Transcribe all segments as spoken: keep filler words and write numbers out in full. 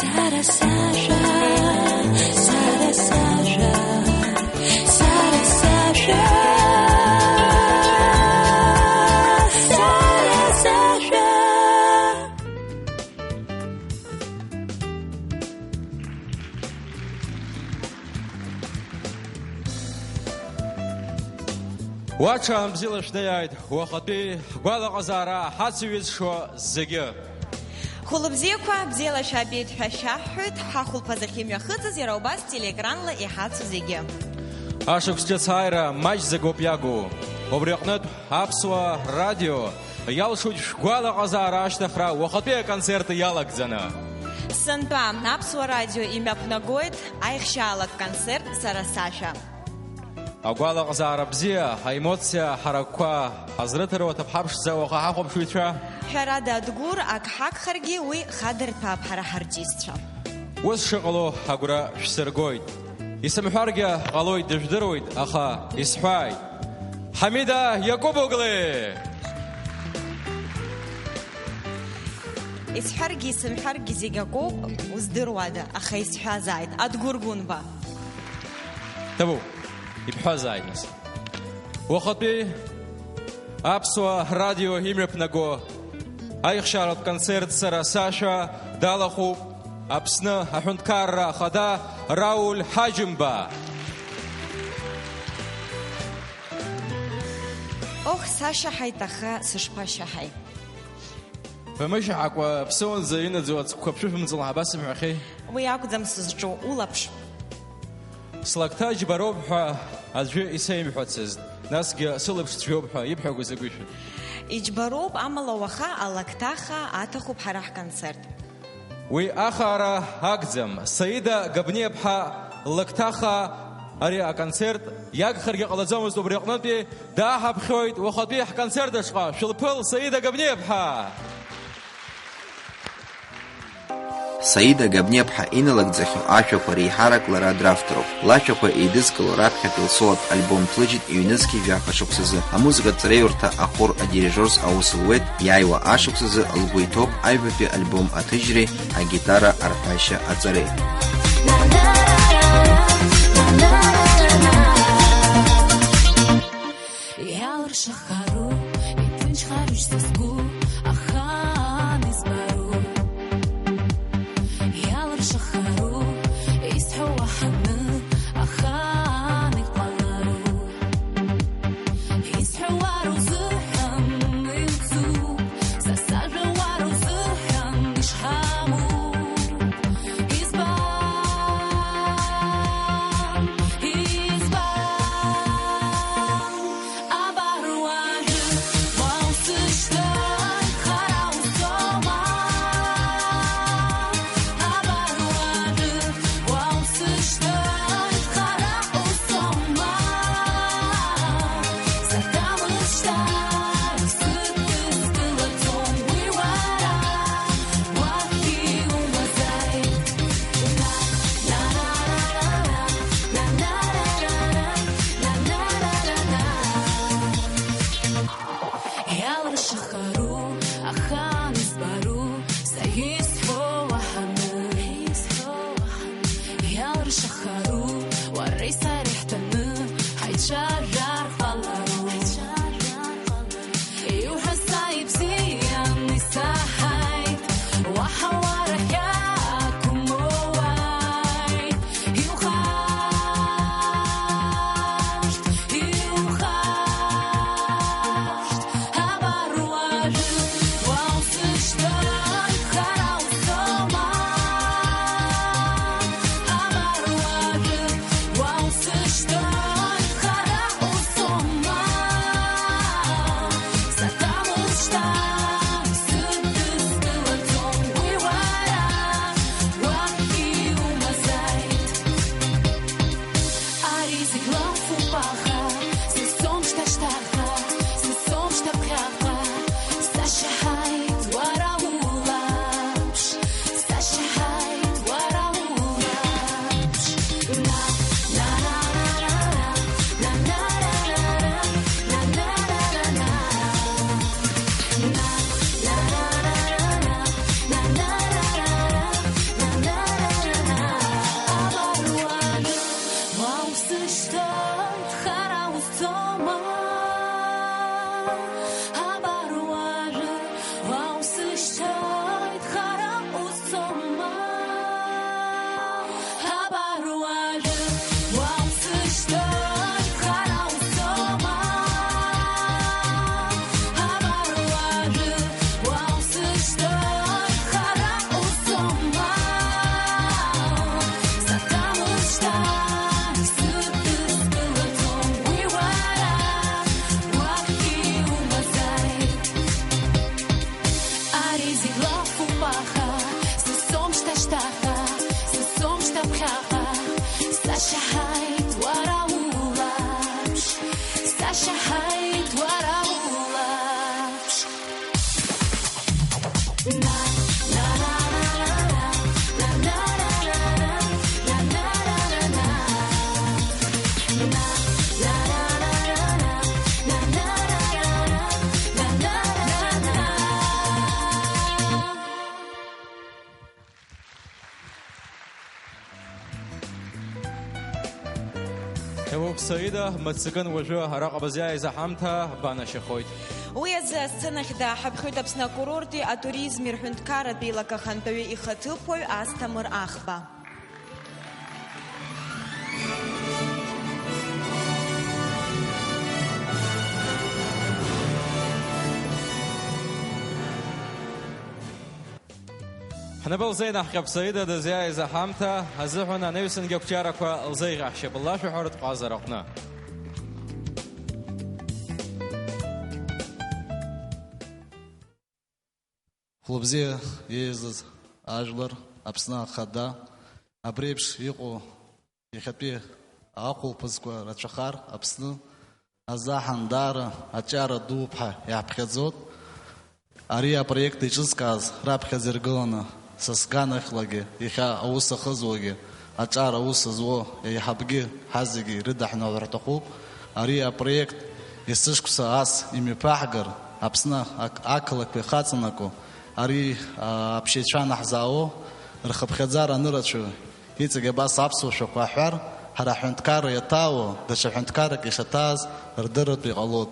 Сара сашәа, сара сашәа, сара сашәа, сара сашәа. Уа ҽаанбзиала шәнеиааит, уахатәи ҳгәалаҟазаара ҳацеиҩызшо зегьы. Хәылбзиақәа, бзиала шәаабеит ҳәа шәаҳҳәоит, ҳахәылԥаз ахьымҩахыҵыз иара убас телеекранла иҳацу зегьы. Ашықәс ҿыц ааира маҷӡак ауп иагу. Убри аҟнытә Аԥсуа радио иалшоит шәгәалаҟазаара ашьҭыхра уахатәи аконцерт иалагӡаны. Сынтәа Аԥсуа радио имҩаԥнагоит аихшьаалак концерт Сара сашәа. Агәалаҟазаара бзиа, аемоциа ҳаракқәа ҳазрыҭаруа аҭыԥҳа ԥшӡа уаха ҳахәаԥшыҩцәа. Ҳәарада, Адгәыр ак ҳагхаргьы, уи хадырҭәаап ҳара ҳартистцәа. Ус шыҟало агәра шәсыргоит. Исымҳәаргьы ҟалоит, дыжәдыруеит, аха исҳәааит. Ҳамида Иакәыбоглы! Исҳәаргьы, исымҳәаргьы зегь акоуп, уздыруада, аха исҳәазааит, Адгәыр Гәынба. Ҭабуп, ибҳәазааит нас. Уахатәи Аԥсуа радио имҩаԥнаго аихшьаратә концерт Сара сашәа далахәуп Аԥсны аҳәынҭқарра ахада Рауль Ҳаџьымба. Ох, сашьаҳаит, аха сышԥашьаҳаи? Бмышьаҳакәа, ԥсыуанӡа инаӡоу ацгәқәа ԥшәышәымҵылан ҳабасымҳәахьеи? Уи акәӡам сызҿу, улаԥш. Слакҭа џьбароуп ҳәа аӡәы исеимҳәацызт, насгьы сылаԥш цәгьоуп ҳәа ибҳәақәо закәи шәа? Иџьбароуп, амала уаха алакҭаха аҭахуп ҳара ҳконцерт. Уи ахаара агӡам. Саида Габниаԥҳа лакҭаха ари аконцерт иагхаргьы ҟалаӡомызт, убри аҟнытәи дааҳаԥхьоит уахатәи ҳконцерт ашҟа. Шәылԥыл, Саида Габниаԥҳа! Саида Габниаԥҳа иналагӡахьоу ашәақәа реиҳарак лара дравторуп. Лашәақәа еидызкыло раԥхьатәи лсолотә альбом ҭлыжьит ҩнызқьи жәафа шықәсазы. Амузыкатә ҵараиурҭа ахор адирижиорс аус луеит, иааиуа ашықәсазы лгәы иҭоуп аҩбатәи альбом аҭыжьреи агитара арҳәашьа аҵареи. Иалыршахару, иҭынчхарушь са сгәы, ахаан избару? Иалыршахару, исҳәо уаҳаны, ахаан иҟалару? Исҳәо уара узыҳәан иуӡуп, са сажәа уара узыҳәан ишҳаму. Избан, избан, абар уажәы уа усышьҭан, хара усома. Абар уажәы уа усышьҭан, хара усома. Саргамышьҭа исыдыскылаӡом уи уара, уахь Иауп, Саида, мыццакын уажәы араҟа бызиааиз аҳамҭа банашьахоит. Уи азы асценахь дааҳаԥхьоит Аԥсны акурорти атуризми рҳәынҭқарратә еилакахантәаҩы ихаҭыԥуаҩ Асҭамыр Ахба. Ҳнапы лзеинаҳҟьап Саида дызиааиз аҳамҭа азыҳәан анаҩсангьы ақәҿиарақәа лзеиӷьаҳшьап, лашәаҳәаратә ҟазара аҟны. Хәлыбзиа иеизыз ажәлар, Аԥсны Ахада, абри еиԥш иҟоу иахьатәи ахәылԥазқәа рацәахар Аԥсны азаҳан даара аҿиара дууп ҳәа иаҳԥхьаӡоит. Ари апроект еиҿызкааз раԥхьаӡа иргыланы са сганахьлагьы, иахьа аус ахызуагьы, аҿар аус зуо еиҳабгьы ҳазегьы ирыдаҳныҳәар ҳҭахуп. Ари апроект есышықәса ас имҩаԥаҳгар, Аԥсны ақ-, ақалақьқәа ихаҵанаку, ари, а, аԥшьаҩцәа анаҳзаауо, рхыԥхьаӡара анырацәаҩу, иҵегь абас аԥсуа шәақәа аҳәар, ҳара ҳҳәынҭқарра иаҭаауа, даҽа ҳәынҭқаррак ишаҭааз рдырратәы иҟалоит.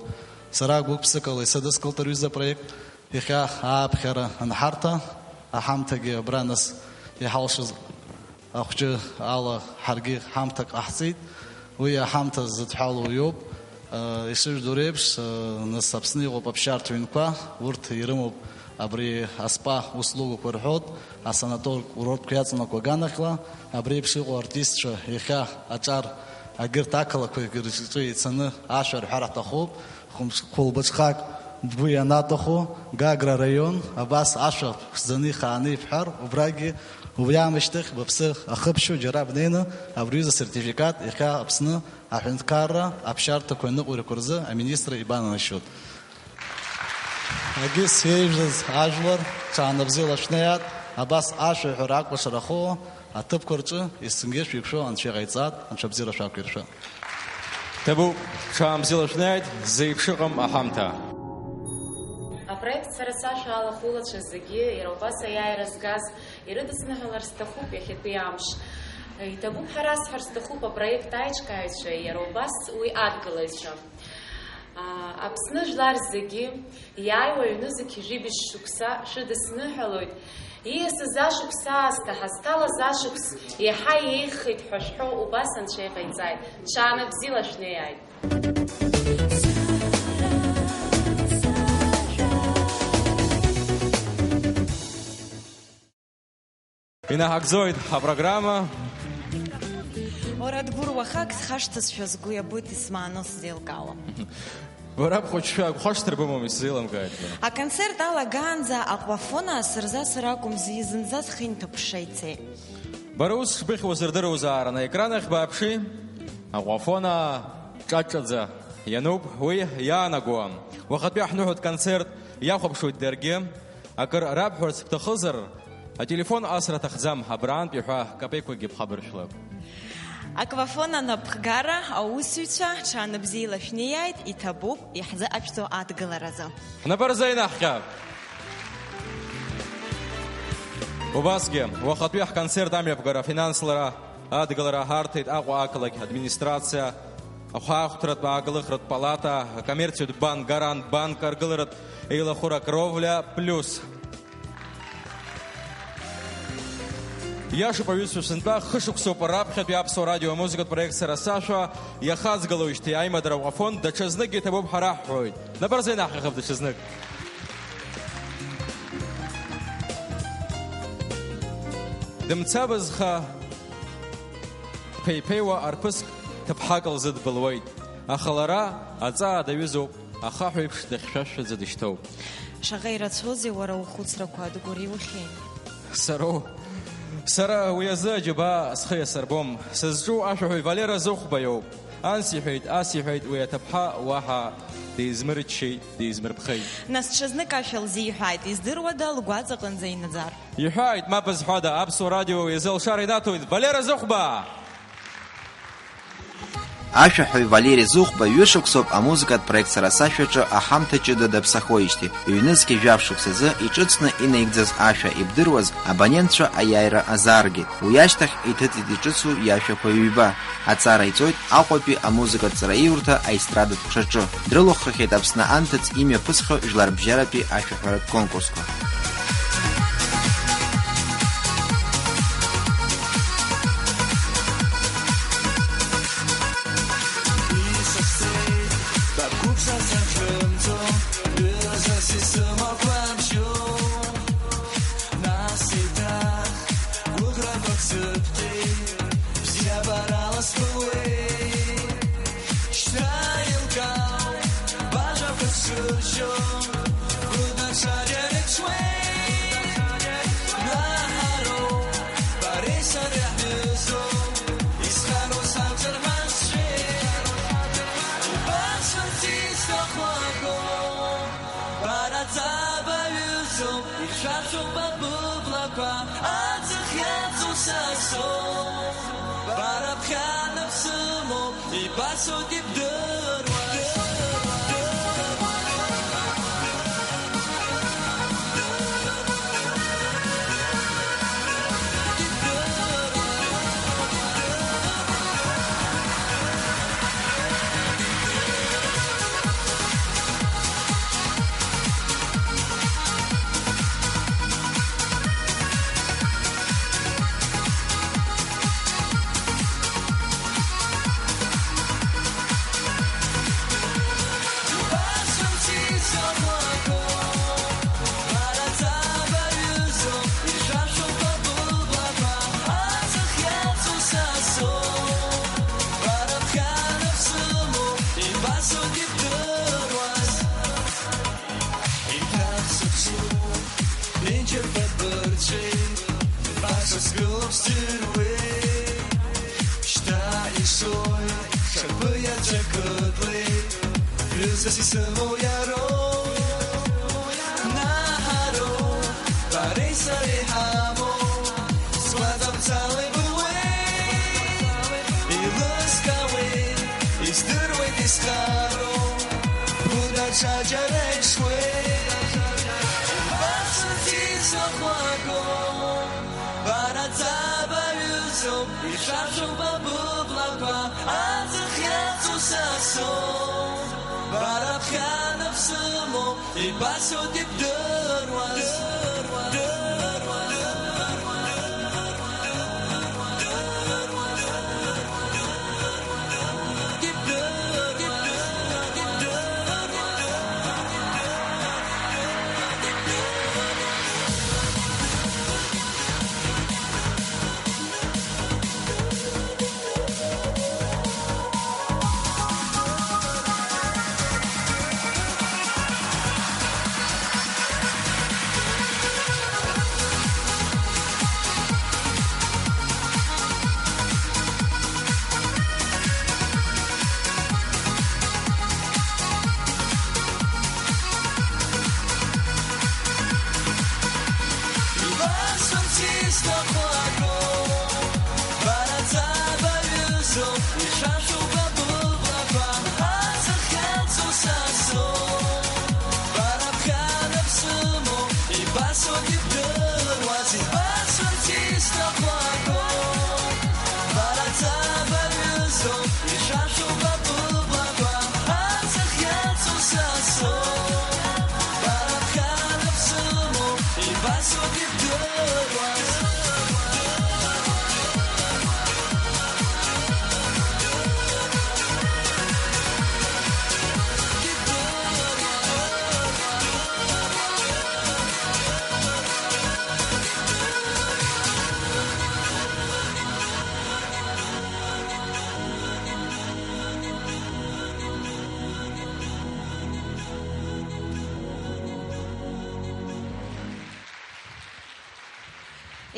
Сара гәык-ԥсыкала исыдыскылт аҩыза апроект. Иахьа ааԥхьара анҳарҭа, аҳамҭагьы абра нас иҳалшаз ахәҷы ала ҳаргьы ҳамҭак ҟаҳҵеит. Уи аҳамҭа зыдҳәалоу иоуп. Ишыжәдыруа реиԥш, нас Аԥсны иҟоуп аԥсшьарҭа ҩнқәа, урҭ ирымоуп абри аспа услугақәа рҳәоит, асанатор курортқәа иаҵанакуа аганахьла. Абри еиԥш иҟоу артистцәа иахьа аҿар агьырҭ ақалақәа рҿы ицаны ашәа рҳәар ҳҭахуп. Хәылбыҽхак бгәы ианаҭаху, Гагра араион, абас ашәа ԥшӡаны ихааны ибҳәар, убрагьы убри аамышьҭахь быԥсы ахыԥшьо џьара бнеины абри аҩыза асертификат иахьа Аԥсны аҳәынҭқарра аԥсшьарҭақәа аныҟәирақәа рзы аминистр ибананашьоит. Агьыс иеижәыз ажәлар, ҽаанбзиала шәнеиааит, абас ашәаҳәара акәашарахо аҭыԥқәа рҿы есынгьы шәеиқәшәо Анцәа иҟаиҵааит, Анцәа абзиара шәақәиршәа. Ҭабуп, ҽаанбзиала шәнеиааит, зеиԥшыҟам аҳамҭа. Апроект сара сашәа алахәылацәа зегьы, иара убас аиааира згаз, ирыдысныҳәалар сҭахуп иахьатәи амш. Иҭабуп ҳәа расҳәар сҭахуп апроект аиҿкааҩцәа, иара убас уи адгылаҩцәа. Аԥсны жәлар зегьы, иааиуа аҩны зқьи жәибжь шықәса шәыдысныҳәалоит. Ииасыз ашықәс аасҭа, ҳазҭалаз ашықәс иаҳа еиӷьхеит ҳәа шәҳәо убас Анцәа иҟаиҵааит. Ҽаанбзиала шәнеиааит. Инаҳагӡоит ҳапрограмма. Уара, Дгәыр, уахак схашҭызшәа сгәы иабоит, исмааноу сзеилкаауам. Бара бхәыҷшәа агәхашҭра бымоума, исзеилымкааит. Аконцерт алагаанӡа Аҟәафона сырзасыр акәым, зынӡа схы инҭаԥшша ицеит. Бара ус шбыхьуаз рдыруазаарын, аекран ахь бааԥши. Аҟәафона ҿаҿаӡа иануп уи иаанаго. Уахатәи аҳныҳәатә концерт иахәаԥшуеит даргьы. Акыр рабҳәарц бҭахызар, ателефон асра аҭахӡам, абраантәи ҳәа капеиқәакгьы бхабыршәлап. Аквафон анапхгара аусзуҩцәа, ҽаанбзиала шәнеиааит, иҭабуп, иаҳзыҟашәҵо адгыларазы. Ҳнапы рзеинаҳҟьап. Убасгьы, уахатәи ҳконцерт амҩаԥгара афинанслара адгылара ҳарҭеит Аҟәа ақалақь администрациа, ахәаахәҭратә ааглыхратә палата, акоммерциатә банк Гарант банк, аргыларатә еилахәыра Кровля Плюс. Иашоуп, аҩызцәа, сынтәа хышықәсоуп раԥхьатәи аԥсуа радио амузыкатә проект Сара сашәа иахаҵгылоижьҭеи аимадара Аҟәафон даҽазныкгьы иҭабуп ҳәа раҳҳәоит. Напы рзеинаҳҟьахап даҽазнык. Дымцабызха, ԥеиԥеиуа арԥыск ҭыԥҳак лзыдбылуеит, аха лара аҵаа даҩызоуп, ахаҳә еиԥш дыхьшәашәаӡа дышьҭоуп. Шаҟа ирацәоузеи уара ухәыцрақәа, Адгәыр, иухьи? Сароу. Сара уи азы аџьабаа схы иасырбом. Сызҿу ашәаҳәаҩ Валера Зыхәба иоуп. Анс иҳәеит, ас иҳәеит, уи аҭыԥҳа уаҳа дизмырччеит, дизмырԥхеит. Нас ҽазнык ашәа лзиҳәааит, издыруада, лгәаҵаҟынӡа инаӡар? Иҳәааит, мап зҳәада, аԥсуа радио изы алшара инаҭоит Валера Зыхәба! Ашәаҳәаҩ Валери Зыхәба ҩышықәсоуп амузыкатә проект Сара сашәаҿы аҳамҭа ҷыда даԥсахоижьҭеи, ҩнызқьи жәаф шықәсазы иҿыцны инаигӡаз ашәа ибдыруаз абонентцәа аиааира азааргеит. Уи ашьҭахь иҭыҵит иҿыцу иашәақәа ҩба. Аҵара иҵоит Аҟәатәи амузыкатә ҵараиурҭа аестрадатә ҟәшаҿы. Дрылахәхахьеит Аԥсны анҭыҵ имҩаԥысхьоу жәларбжьаратәи ашәаҳәаратә конкурсқәа. Исыԥсеит, бабгәыбзиаз сахьынҵәо, ҩызас исымоуп бабжьо. Нас еиҭах гәыӷрақәак сыԥҵәеит, бзиабарала сбылуеит. Шьҭа еилкаауп бажәақәа сыршьо, быда ҽаџьара иҽуеит. Наҳароуп бареи сареи ҳҩызоу, исхароу сакәзар ҳәа сшәеит. Ибасҳәарц исҭаху акоуп, бара ҵабаҩызоуп, ишәасҳәоуп абыблақәа, аҵых иаҵоу са соуп. Бара бхьаанап сымоуп, ибасоуп ибдыруаз. Ибасоуп ибдыруаз. Еиҭах сыԥсуп, ҩынџьарқәа бырцәеит, баша сгылоуп сдыруеит. Шьҭа ишоит, шарԥы иаҵәа кыдлеит, ҩызас исымоу иароуп. Наҳароуп, бареи сареи ҳамоуп, сгәаҵа мцала ибылуеит, еилыскаауеит, издыруеит исхароу. Быда ҽаџьара иҽуеит, башаӡа исахәагоу, бара ҵабаҩызоуп, ишашәоуп абыблақәа, аҵых иаҵоу са соуп. Бара бхьаанап сымоуп, ибасоуп ибдыруаз.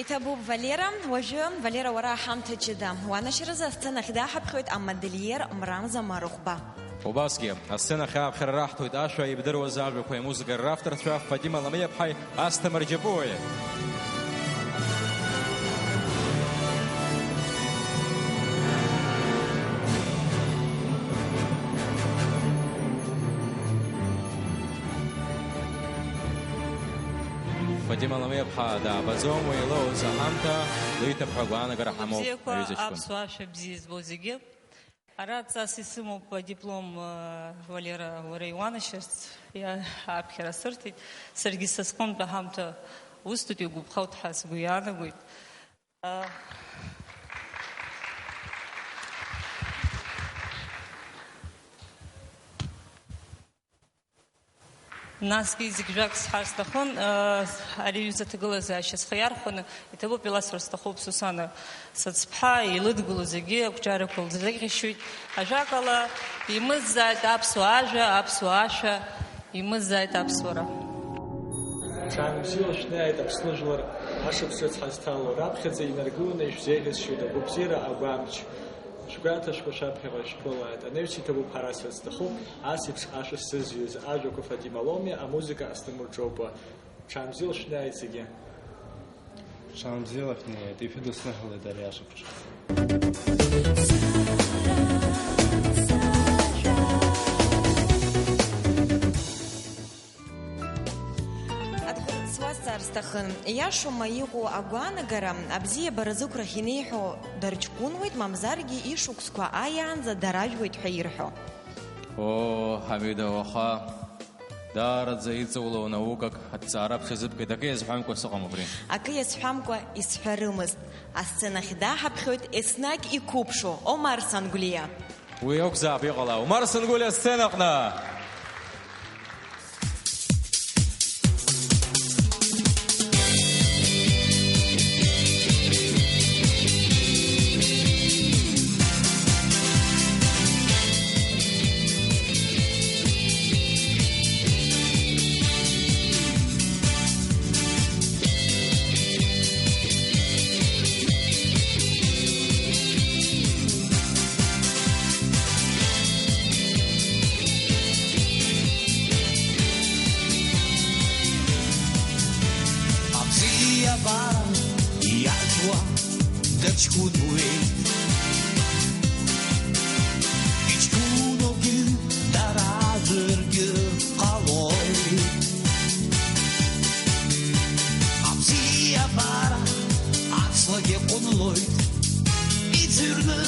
Иҭабуп, Валера. Уажәы, Валера, уара аҳамҭа ҷыда. Уанашьаразы асценахь даҳаԥхьоит амодельер Мрамза Марыхәба. Убасгьы, асценахь ааԥхьара раҳҭоит ашәа ибдыруаз ажәақәеи амузыкеи равторцәа Фатима Ламиаԥҳаи Асҭамыр Џьапуаи. Дималамиаԥҳа даабаӡом, уи илоуз аҳамҭа лиҭап ҳәа агәаанагара ҳамоуп, бзиақәа, аҩыза ҷкәын. Аԥсуа ашәа бзиа избо зегьы. Ара дҵас исымоуп адиплом, э, Валера, уара иуанашьарц, иа-, аԥхьара сырҭеит. Саргьы са сҟынтә аҳамҭа усҭоит, иугәаԥхоит ҳәа сгәы иаанагоит. Э, Насгьы зегь-жәак сҳәар сҭахын, э, ари аҩыза аҭагылазаашьа схы иархәаны, иҭабуп иласҳәар сҭахуп, Сусана сыцԥҳа, илыдгыло зегьы ақәҿиарақәа лзеиӷьасшьоит. Ажәакала, имыӡааит аԥсуа ажәа, аԥсуа ашәа, имыӡааит аԥсуара. Ҽаанбзиала шәнеит Аԥсны жәлар ашықәс рыцҳа зҭало, раԥхьаӡа инаргыланы ишәзеиӷьасшьоит агәабзиара агәамч. Шәгәаҭашәқәа шәаԥхьаҟа ишәԥылааит. Анаҩс иҭабуп ҳара срыцҭахуп, ас еиԥш ашәа сзызҩыз, ажәақәа Фатима Ломиа, амузыка Асҭамыр Ҿоупа. Ҽаанбзиала шәнеит зегьы. Ҽаанбзиала шәнеит, ишәыдысныҳәалеит ари ашықәс. Адгәыр, суазҵаар сҭахын, ииашоума иҟоу агәаанагара, абзиабара зықәрахь инеиҳәо дарҷкәынуеит, мамзаргьы ишықәсқәа ааиаанӡа даражәуеит ҳәа ирҳәо? Оо, Ҳамида, уаха даараӡа иҵоулоу наукак аҭҵаара бҽазыбкит, акы иазҳәамкәа сыҟам убри. Акы иазҳәамкәа исҳәарымызт. Асценахь дааҳаԥхьоит еснагь иқәыԥшу Омар Сангәлиа. Уи акәзаап иҟалау. Омар Сангәлиа асценаҟны. Абзиабара иаҿуа дыҷкәынуеит. Иҷкәыноугьы дара аӡәыргьы ҟалоит. Абзиабара аҵлагьы ҟәынлоит, иӡырҩны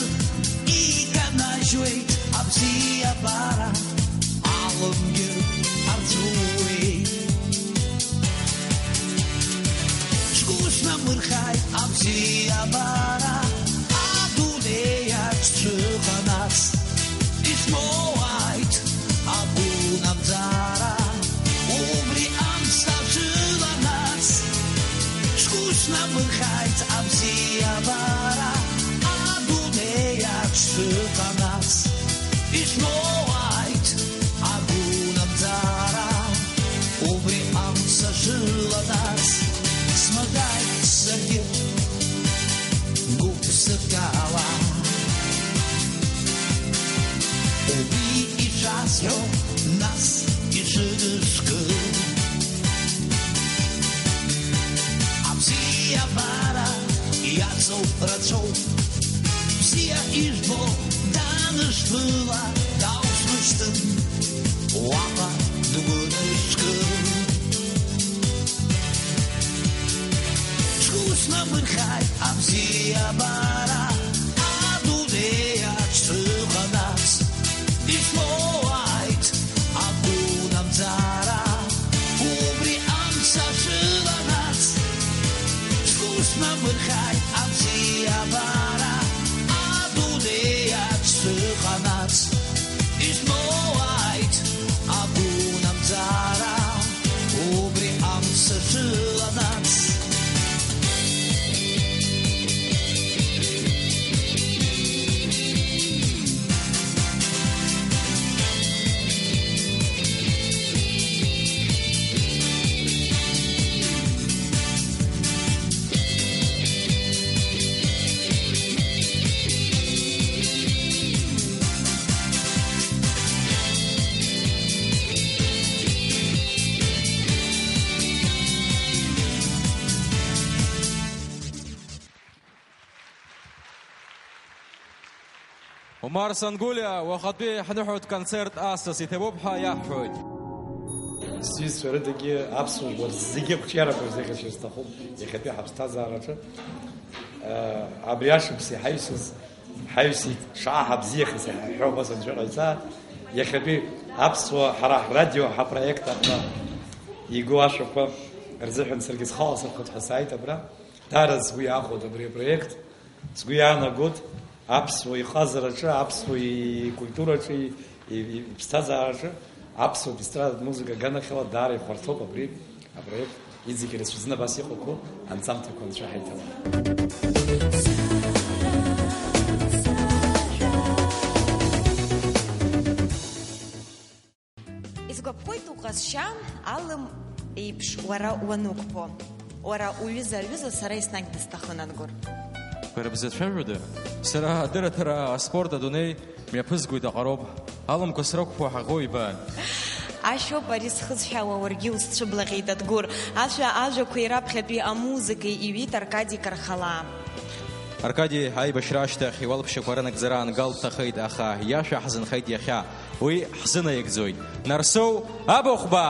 иканажьуеит абзиабара. Алымгьы арҵәуеит. Сгәы снамырхааит абзиабара, адунеи аҿ сыҟанаҵ. Исмоуааит агәынамӡара, убри амца сыланаҵ. Сгәы снамырхааит абзиабара, адунеи аҿ сыҟанаҵ. Исмоуааит агәынамӡара, убри амца сыланаҵ. Смаҳаит саргьы гәык-ԥсыкала, убри ишәасҳәо нас ишыдыскыло. Абзиабара иаҵоу рацәоуп. Бзиа ижәбо данышәԥыла, даусмышьҭын, уаҟа дгәыдыскыл. Сгәы снамырхааит абзиабара, адунеи аҿ сыҟанаҵ. Исмоуааит агәынамӡара, убри амца сыланаҵ. Сгәы снамырхааит абзиабара, адунеи аҿ сыҟанаҵ. Исмоуааит агәынамӡара, убри амца сыланаҵ. Омар Сангәлиа уахатәи ҳныҳәатә концерт асас иҭабуп ҳәа иаҳҳәоит. Сҩызцәа рыдагьы аԥсуа жәлар зегьы ақәҿиарақәа рзеиӷьасшьар сҭахуп иахьатәи ҳаԥсҭазаараҿы. Абри ашықәс иҳаҩсыз, ҳаҩсит, шаҳа бзиахаз иҳаҳҳәо, убас анцәа иҟаиҵааит. Иахьатәи аԥсуа, ҳара ҳрадио, ҳапроект аҟны игу ашәақәа рзыҳәан саргьы схаласырхәит ҳәа сааит абра. Даара сгәы иаахәоит абри апроект. Сгәы иаанагоит аԥсуа иҟазараҿы, аԥсуа икультураҿы, и-, и-, иԥсҭазаараҿы аԥсуа естрадатә музыка аганахьала даара ихәарҭоуп абри апроект. Иҵегьы рацәаӡаны абас иҟақәоу анҵамҭақәа анцәа ҳаиҭалан. Исгәаԥхоит уҟазшьа, Алым еиԥш, уара уанықәԥо. Уара уҩыза аҩыза сара еснагь дысҭахын, Адгәыр. Бара бзацәажәода? Сара адырраҭара аспорт адунеи мҩаԥызгоит аҟароуп. Алымқәа срықәԥо ҳаӷоу ибан. Ашәоуп ари схызҳәаауа, уаргьы усцәыблаҟьеит, Адгәыр. Ашәа ажәақәеи раԥхьатәи амузыкеи иҩит Аркади Кархалаа. Аркади аибашьра ашьҭахь иуалԥшьақәа рынагӡара аангал дҭахеит, аха иашәа ҳзынхеит иахьа. Уи ҳзынаигӡоит. Нарсоу Абыхәба!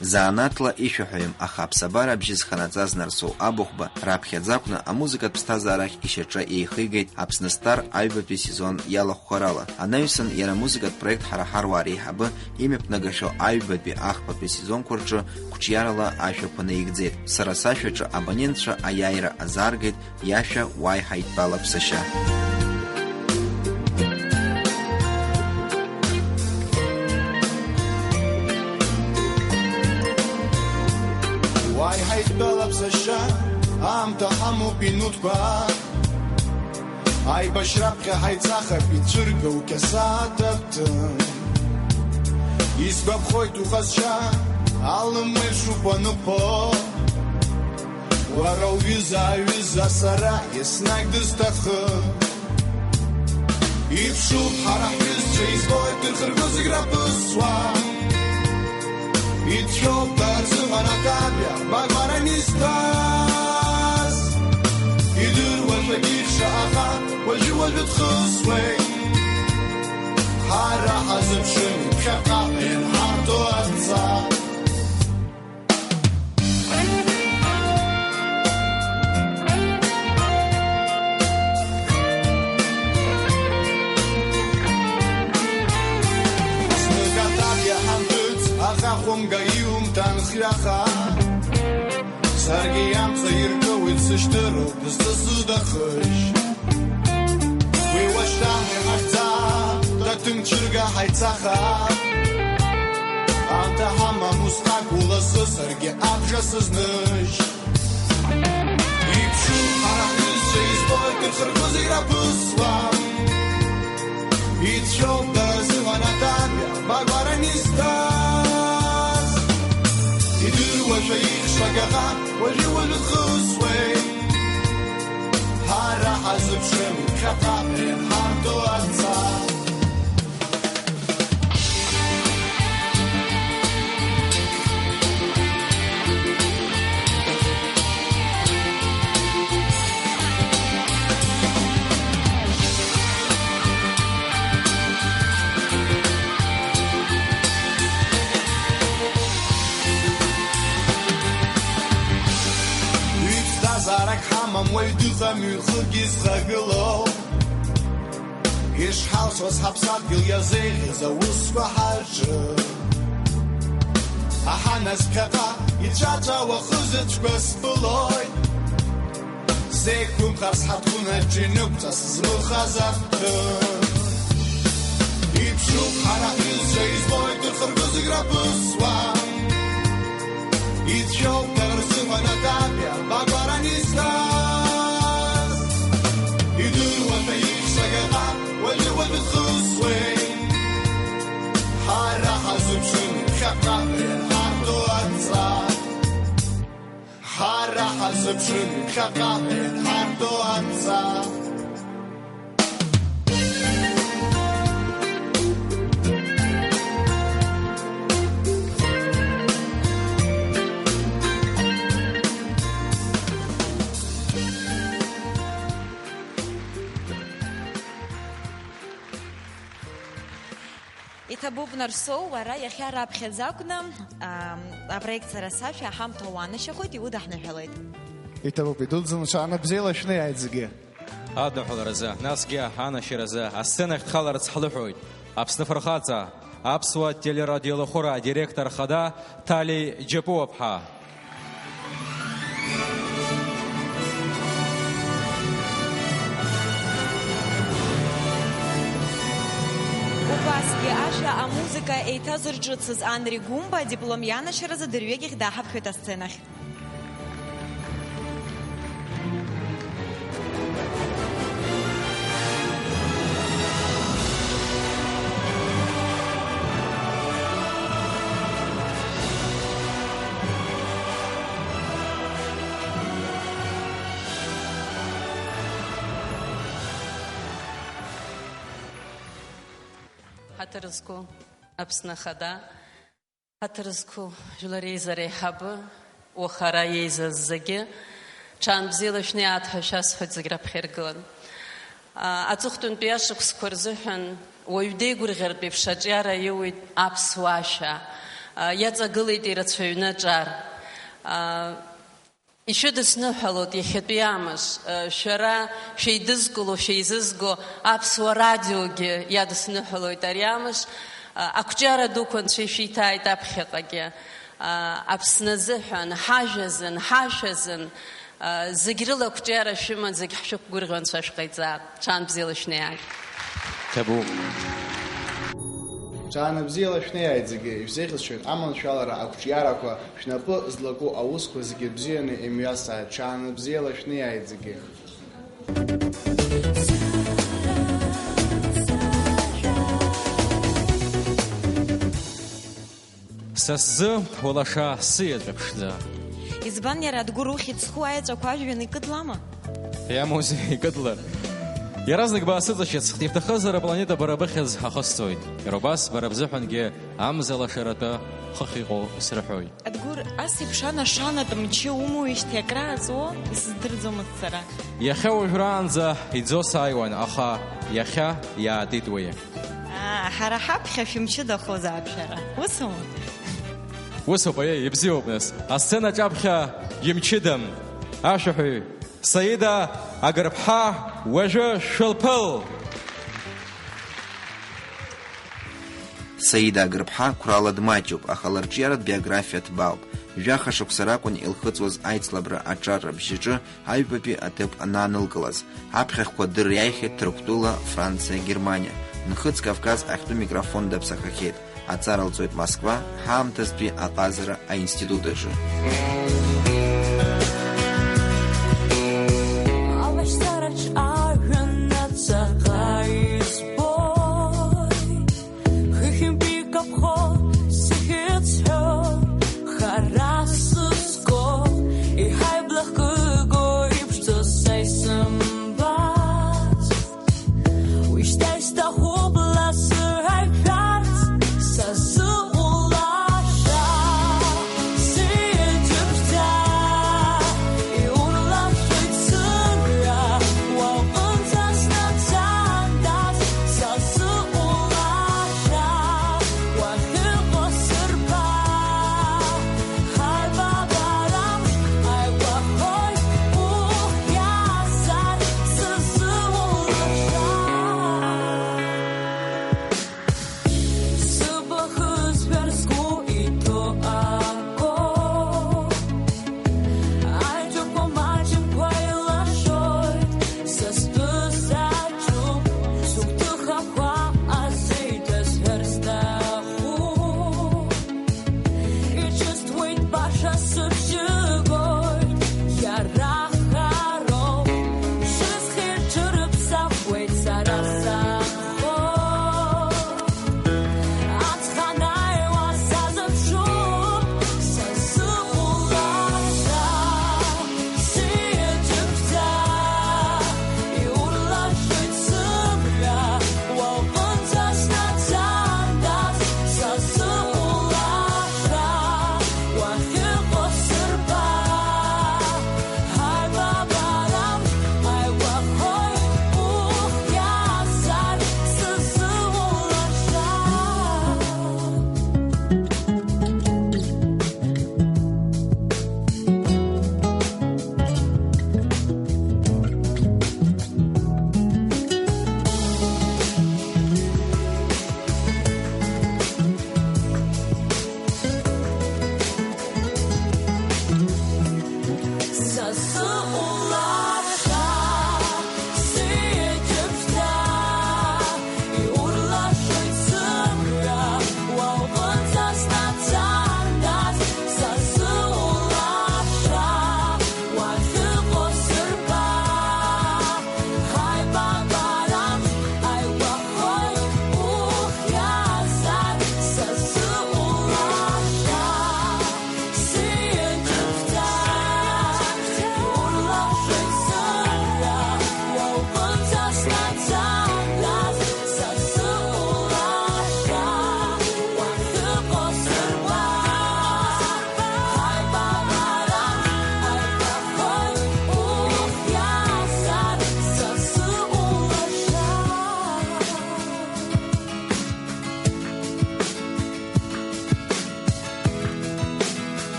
Занааҭла ишәаҳәаҩым, аха аԥсабара абжьы зханаҵаз Нарсоу Абыхәба раԥхьаӡа акәны амузыкатә ԥсҭазаарахь ишьаҿа еихигеит Аԥсны Стар аҩбатәи сезон иалахәхарала. Анаҩсан иара амузыкатә проект Ҳара ҳаруаа реиҳабы имҩаԥнагахьоу аҩбатәи, ахԥатәи сезонқәа рҿы қәҿиарала ашәақәа наигӡеит. Сара сашәаҿы абонентцәа аиааира азааргеит, иашәа уаҳа итәалап сашьа. Уаҳа итәалап сашьа, аамҭа ҳамоуп минуҭқәа. Аибашьраԥхьа ҳаицахап, ицәыргоу қьасаҭ аҭыԥ. Исгәаԥхоит уҟазшьа, Алым еиԥш уанықәԥо. Уара уҩыза аҩыза сара еснагь дысҭахын. Иԥшуп ҳара ҳҩызцәа, избоит ирхырго зегь раԥысуа. Ицәоуп дара рзыҳәан аҭабиа багәаран изҭаз. Идыруашәа ихша аха уажәы-уажәы дхысуеит. Ҳара ҳазыԥшын иԥхьаҟа ианҳарҭо адҵа. Знык аҭабиа ҳанҭыҵ, аха хәымга иумҭан хҩаха. Саргьы иамца иркуеит сышьҭыроуп, дызҵысыз дахыжь. Уи уашьҭан иҟаҳҵап, датымцәырга ҳаицахап. Аамҭа ҳамам усҟак улассы, саргьы абжа сызныжь. Иԥшуп ҳара ҳҩызцәа, избоит ирхырго зегь раԥысуа. Ицәоуп дара рзыҳәан аҭабиа багәаран изҭаз. Идыруашәа ихшагахап, уажәы-уажәы дхысуеит. Ҳара ҳазыԥшым иԥхьаҟа ианҳарҭо адҵа. Ҩ-ԥсҭазаарак ҳамам, уаҩ дыҟам ҩ-хыкгьы зхагылоу. Ишҳалшоз ҳаԥсадгьыл иазеиӷьыз аусқәа ҳаҿы. Аҳанас ԥхьаҟа ицәаҵәа уахызыҭәқәа сԥылоит. Сеиқәымхар сҳаҭгәын аҿы инықәҵа сызмыхаз аҭыԥ. Иԥшуп ҳара ҳҩызцәа, избоит ирхырго зегь раԥысуа. Ицәоуп дара рзыҳәан аҭабиа багәаран изҭаз. Идыруашәа ихшагахап, уажәы-уажәы дхысуеит. Ҳара ҳазыԥшын иԥхьаҟа ианҳарҭо адҵа. Ҳара ҳазыԥшын иԥхьаҟа ианҳарҭо адҵа. Ҭабуп, Нарсоу, уара иахьа раԥхьаӡа акәны, ам, апроект Сара сашәа аҳамҭа уанашьахоит, иудаҳныҳәалоит. Иҭабуп, идуӡӡаны, ҽаанбзиала шәнеиааит зегьы. Адныҳәаларазы, насгьы анашьаразы асценахь дхаларц ҳлыҳәоит Аԥсны афырхаҵа, аԥсуа телерадиолахәыра адиректор хада Ҭали Џьапуаԥҳа. Убасгьы ашәа, амузыка еиҭазырҿыцыз Анри Гәымба адиплом ианашьаразы дырҩегьых даҳаԥхьоит асценахь. Ҳаҭыр зқәу Аԥсны Ахада, ҳаҭыр зқәу Жәлар Реизара аиҳабы, уаха ара еизаз зегьы, ҽаанбзиала шәнеиааит ҳәа шәасҳәоит зегь раԥхьа иргылан. А, аҵыхәтәантәи ашықәсқәа рзыҳәан уаҩ деигәырӷьартә еиԥш аҿиара иоуеит аԥсуа ашәа. А, иаҵагылеит ирацәаҩны аҿар. А, Ишәыдысныҳәалоит иахьатәи амш, шәара шәеидызкыло, шәеизызго аԥсуа радиогьы иадысныҳәалоит ари амш, ақәҿиара дуқәа Анцәа ишәиҭааит аԥхьаҟагьы. Аԥсны азыҳәан, ҳажәа азын, ҳашәа азын, зегь рыла ақәҿиара шәыман, зегь ҳшәықәгәырӷьо Анцәа шәҟаиҵа. Ҽаанбзиала шәнеиааит. Ҭабуп. Ҽаанбзиала шәнеиааит зегьы, ишәзеиӷьасшьоит аманшәалара, ақәҿиарақәа, шәнапы злаку аусқәа зегьы бзианы имҩасааит, ҽаанбзиала шәнеиааит зегьы. Са сзы уалаша сыеҵәа ԥшӡа. Избан иара Адгәыр ухьӡ зху аеҵәақәа ажәҩан икыдлама? Иамоузеи икыдлар? Иаразнак баасыҵашьыцхт, ибҭахызар апланета бара быхьӡ ахысҵоит. Иара убас бара бзыҳәангьы амза лашаратәы хыхь иҟоу срыҳәоит. Адгәыр, ас еиԥш анашанатә мчы умоуижьҭеи акрааҵуо, исыздырӡомызт сара. Иахьа уажәраанӡа иӡо сааиуан, аха иахьа иаатит уи. Аа, ҳара ҳаԥхьа шәымчыдахозаап шәара. Усоума? Усоуп, аиеи, ибзиоуп, нас. Асцена аҿаԥхьа имчыдам ашәаҳәаҩ Саида Агырԥҳа уажәы шәылԥыл! Саида Агырԥҳа қәрала дмаҷуп, аха лырҿиаратә биографиа ҭбаауп. Жәаха шықәса ракәын илхыҵуаз аицлабра аҿар рыбжьаҿы аҩбатәи аҭыԥ анаанылкылаз. Аԥхьахәқәа дыриааихьеит Ҭырқәтәыла, Франциа, Германиа. Нхыҵ Кавказ ахьтәы микрофон даԥсахахьеит. Аҵара лҵоит Москва ҳаамҭазтәи аҟазара аинститут аҿы. Алашьцараҿ ажәҩан ацаҟа избоит. Хыхьынтәи икаԥхо сыхьӡ ҳәо хара сызго, иҳаиблахкыго иԥшӡоу са исымбац. Уи шьҭа исҭахуп ласырҳәарц, сазыҟоу лаша сыҩаӡәыԥшӡа.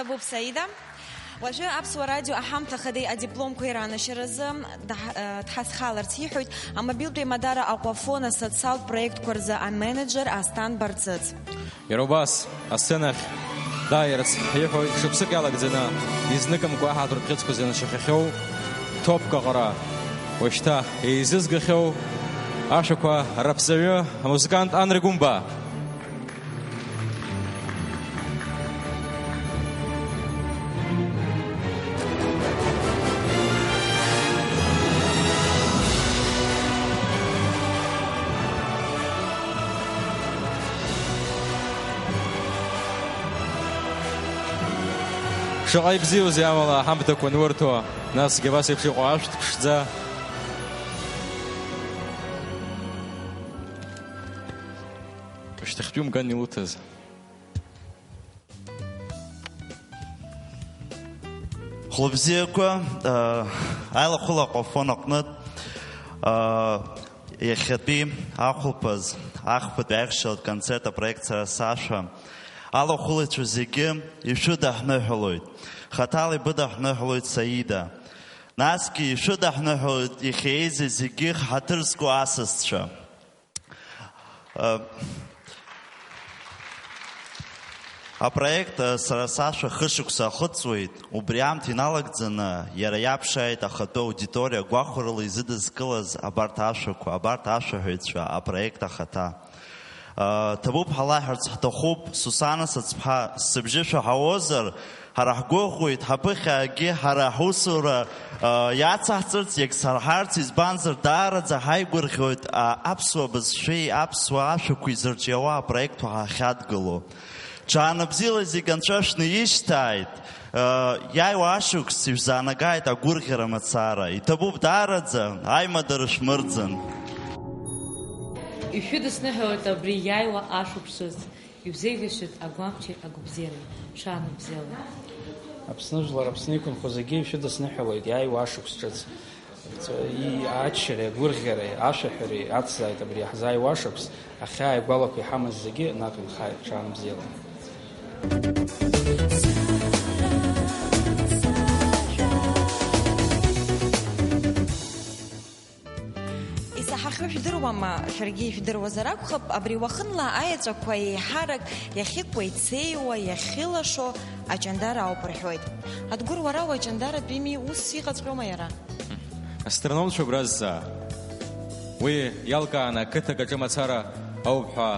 Буб Саида. Уажәы Аԥсуа радио аҳамҭа ахадеи адипломқәеи раанашьаразы даҳ-, э, дҳазхаларц иҳәоит амобилтә еимадара Аҟәафон асоциалтә проектқәа рзы аменеџер Асҭан Барцыц. Иара убас, асценахь дааирц ҳиҳәоит шықәсык иалагӡаны, изныкымкәа аҳаҭыртә бӷьыцқәа зыншахьахьоу Ҭоԥк аҟара. Уажәшьҭа еизызгахьоу ашәақәа раԥҵаҩы, амузыкант Анри Гәымба. Шаҟа ибзиоузеи амала аҳамҭақәа анурҭо, насгьы абас еиԥш иҟоу ашәҭ ԥшӡа. Шьҭахьтәи умган илуҭаз. Хәлыбзиақәа, аа, аилахәыла Аҟәафон аҟнытә, аа, иахьатәи ахәылԥаз, ахԥатәи аихшьалатә концерт апроект Сара сашәа алахәылаҩцәа зегьы ишәыдаҳныҳәалоит. Хаҭала ибыдаҳныҳәалоит Саида. Насгьы ишәыдаҳныҳәалоит иахьа еизаз зегьы ҳаҭыр зқәу асасцәа. Э, апроект, э, Сара сашәа хышықәса ахыҵуеит, убри аамҭа иналагӡаны иара иаԥшааит ахатәы аудиториа гәахәарыла изыдызкылаз абарҭ ашәақәа, абарҭ ашәаҳәаҩцәа, апроект ахаҭа. Э, ҭабуп ҳалаҳәарц ҳҭахуп, Сусана сыцәԥҳа, сыбжьы шәаҳауозар, ҳара ҳгәыӷуеит, ҳаԥыхьагьы ҳара ҳусура, а, иацаҳҵарц, иагьсаҳарц, избанзар, даараӡа ҳаигәырӷьоит, а, аԥсуа бызшәеи аԥсуа ашәақәеи зырҿиауа апроектқәа ҳахьадгылоу. Ҽаанбзиала зегь анцәа шәны ишьҭааит, а, иааиуа ашықәс ишәзаанагааит агәырӷьара мацара. Иҭабуп даараӡа, аимадара шәмырӡын. Ишәыдысныҳәалоит абри иааиуа ашықәс ҿыц. Иузеиӷьасшьоит агәамчи агәабзиареи, ҽаанбзиала. Аԥсны жәлар, Аԥсны иқәынхо зегьы ишәыдысныҳәалоит иааиуа ашықәс ҿыц. Ҵәа-, и-, аччареи, агәырӷьареи, ашәаҳәареи ацзааит абри иаҳзааиуа ашықәс, ахьаа игәалақәа иҳамаз зегьы наҟ инхааит, ҽаанбзиала. Исаҳахьоу жәдыруама, шәаргьы ижәдыруазар акәхап, абри уахынла аеҵәақәа еиҳарак иахьыкәеицеиуа, иахьылашо аҷандара ауп рҳәоит. Адгәыр, уара уаҷандаратәими, ус иҟаҵәҟьоума иара? Астрономцәа убра зҵаа. Уи иалкааны ақыҭак аҿы мацара ауп ҳәа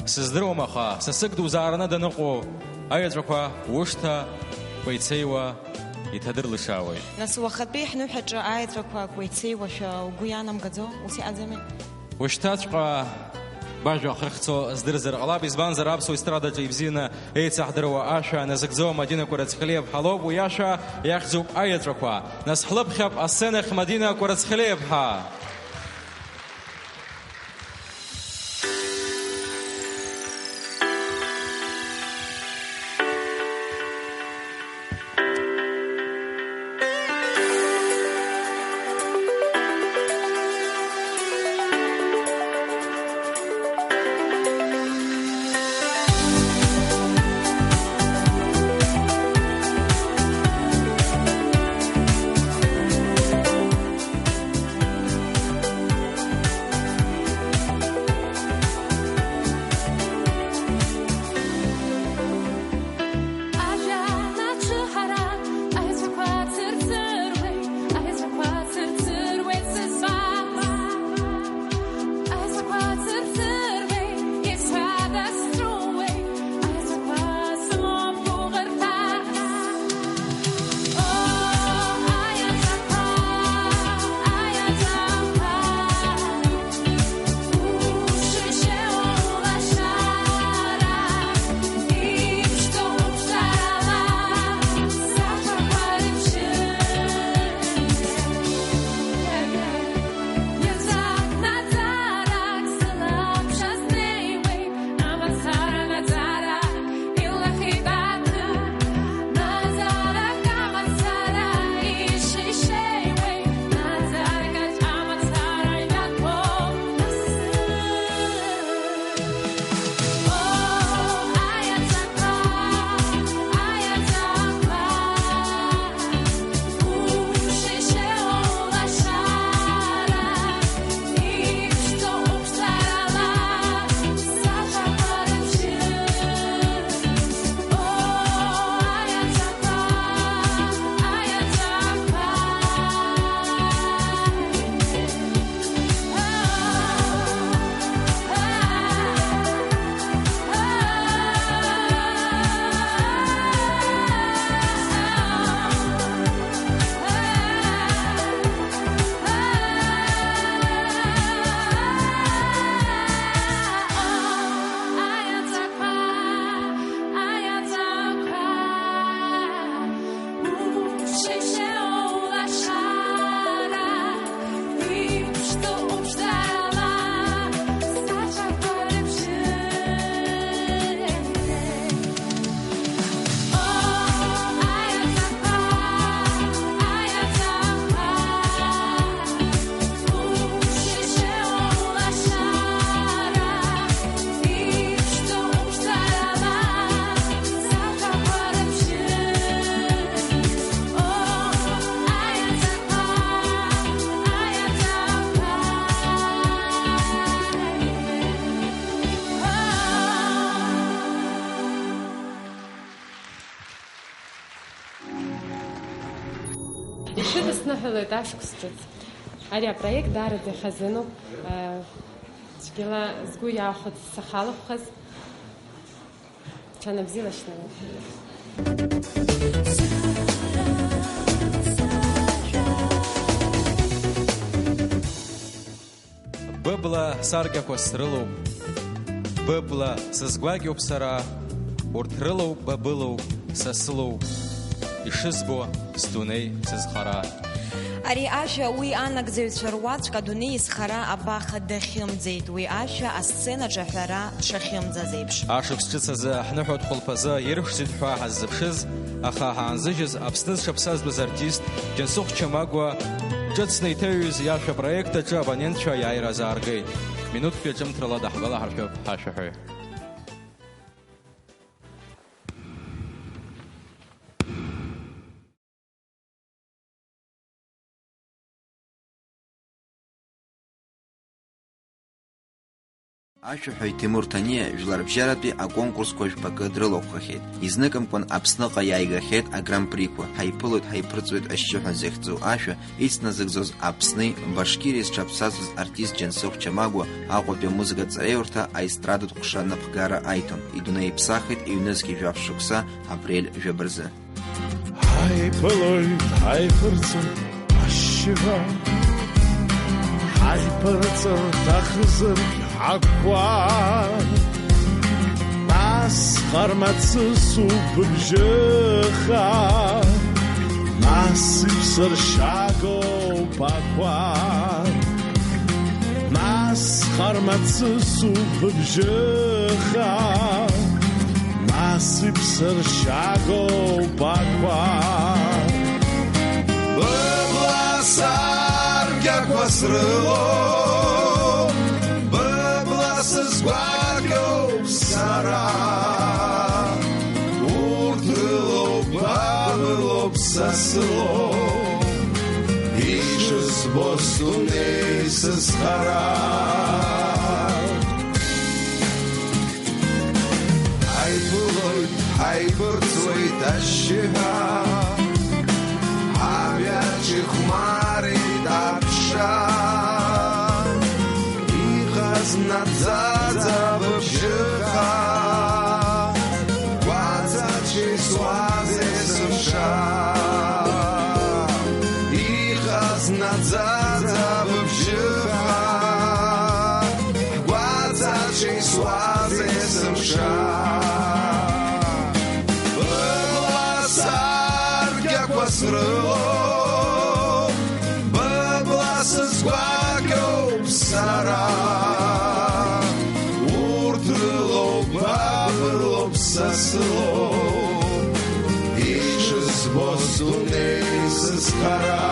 сыздыруам, аха сасык дузаараны даныҟоу аеҵәақәа ушҭа кәеицеиуа иҭадырлашаауеит. Нас уахатәи ҳныҳәаҿа аеҵәақәа кәеицеиуашәа угәы иаанамгаӡо, ус иҟаӡами? Ушьҭаҵәҟьа бажәа ахырхцо здырзар ҟалап, избанзар аԥсуа естрадаҿы ибзианы еицаҳдыруа ашәа назыгӡо Мадина Кәарацхелиаԥҳа лоуп, уи ашәа иахьӡуп Аеҵәақәа. Нас ҳлыԥхьап асценахь Мадина Кәарацхелиаԥҳа. Ҳәалоит ашықәс ҿыц. Ари апроект даараӡа ихазыноуп. Цәгьала згәы иаахәоит сахьалахәхаз. Ҽанабзиала шәнала. Быбла саркьақәа срылоуп, быбла сызгәакьоуп сара, урҭ рылоуп, ба былоуп, са сылоуп, ишызбо сдунеи сызхара. Ари ашәа уи анагӡаҩцәа руаӡәк адунеи изхара абаха дахьымӡеит, уи ашәа асценаҿ аҳәара дшахьымӡаз еиԥш. Ашықәс ҿыц азы ҳныҳәатә хәылԥазы ирыхәшьӡеит ҳәа ҳаззыԥшыз, аха ҳаанзыжьыз Аԥсны зҽаԥсазтәыз артист Џьансыхә Чамагәа ҿыцны иҭаҩыз иашәа апроект аҿы абонентцәа аиааира азааргеит. Минуҭтәи аҿымҭрала даҳгәалаҳаршәап ҳашәаҳәаҩ. Ашәаҳәаҩ Ҭемур Ҭаниа жәларбжьаратәи аконкурсқәа жәпакы дрылахәхахьеит. Изныкымкәан Аԥсныҟа иааигахьеит агран-приқәа, ҳаиԥылоит, ҳаиԥырҵуеит ашьшьыҳәа зыхьӡу ашәа, ицназыгӡоз Аԥсни Башкиреи зҽаԥсазтәыз артист Џьансыхә Чамагәа Аҟәатәи амузыкатә ҵараиурҭа аестрадатә ҟәша напхгара аиҭон. Идунеи иԥсахит ҩнызқь жәаф шықәса апрель жәаба рзы. Ҳаиԥылоит, ҳаиԥырҵоит ашьшьыҳәа, ҳаиԥырҵыр ҭахызаргь ҳагәқәа, нас хармацысуп быбжьыха, нас иԥсыршьагоуп ақәа, нас хармацысуп быбжьыха, нас иԥсыршьагоуп ақәа. Быбла саркьақәа срылоуп, быбла сызгәакьоуп сара, урҭ рылоуп, ба былоуп, са сылоуп, иҿызбо сдунеи сызхара. Ҳаиԥылоит, ҳаиԥырҵуеит ашьшьыҳәа, ҳамҩаҿ ихәмарит аԥша. Иҟаз наӡаӡа быбжьыха, гәаҵаҿ исуаз есымша. Иҟаз наӡаӡа быбжьыха, гәаҵаҿ исуаз есымша. Быбла саркьақәа срылоуп, быбла сызгәакьоуп сара. Урҭ рылоуп, ба былоуп, са сылоуп, иҿызбо сдунеи сызхара.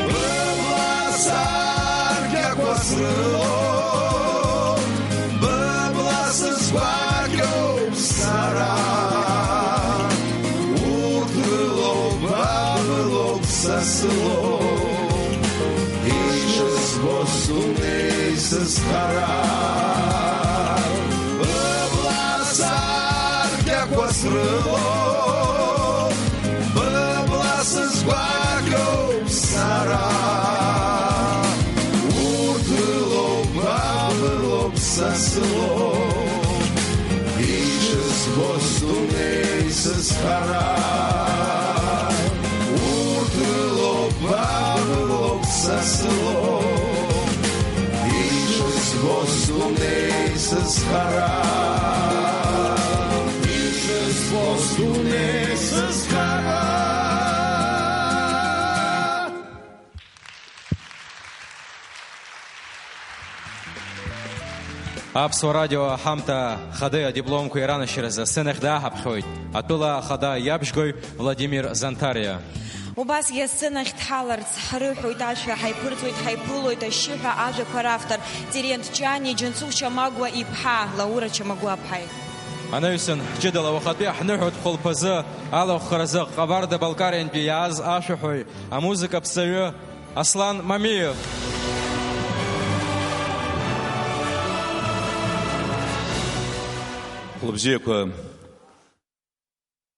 Быбла саркьақәа срылоуп, быбла сызгәакьоуп сара. Урҭ рылоуп, ба былоуп, са сылоуп, иҿызбо сдунеи сызхара. Быбла саркьақәа срылоуп, быбла сызгәакьоуп сара. Урҭ рылоуп, ба былоуп, са сылоуп, иҿызбо сдунеи сызхара. Урҭ рылоуп, ба былоуп, са сылоуп, иҿызбо сдунеи сызхара. Иҿызбо сдунеи сызхара. Аԥсуа радио аҳамҭа хадеи адипломқәеи ранашьаразы асценахь дааҳаԥхьоит атәыла ахада иабжьгои Владимир Зантариа. Убасгьы асценахь дҳаларц ҳрыҳәоит, ашәа ҳаиԥырҵуеит, ҳаиԥылоит ашьшьыҳәа ажәақәа равтор Терент Ҷани, Џьансыхә Чамагәа иԥҳа, Лаура Чамагәаԥҳаи. Анаҩсан, ҷыдала уахатәи ҳныҳәатә хәылԥазы алахәхаразы Ҟабарда-Балкариантәи иааз ашәаҳәаҩ, амузыкаԥҵаҩы Аслан Мамиев. Хәлыбзиақәа.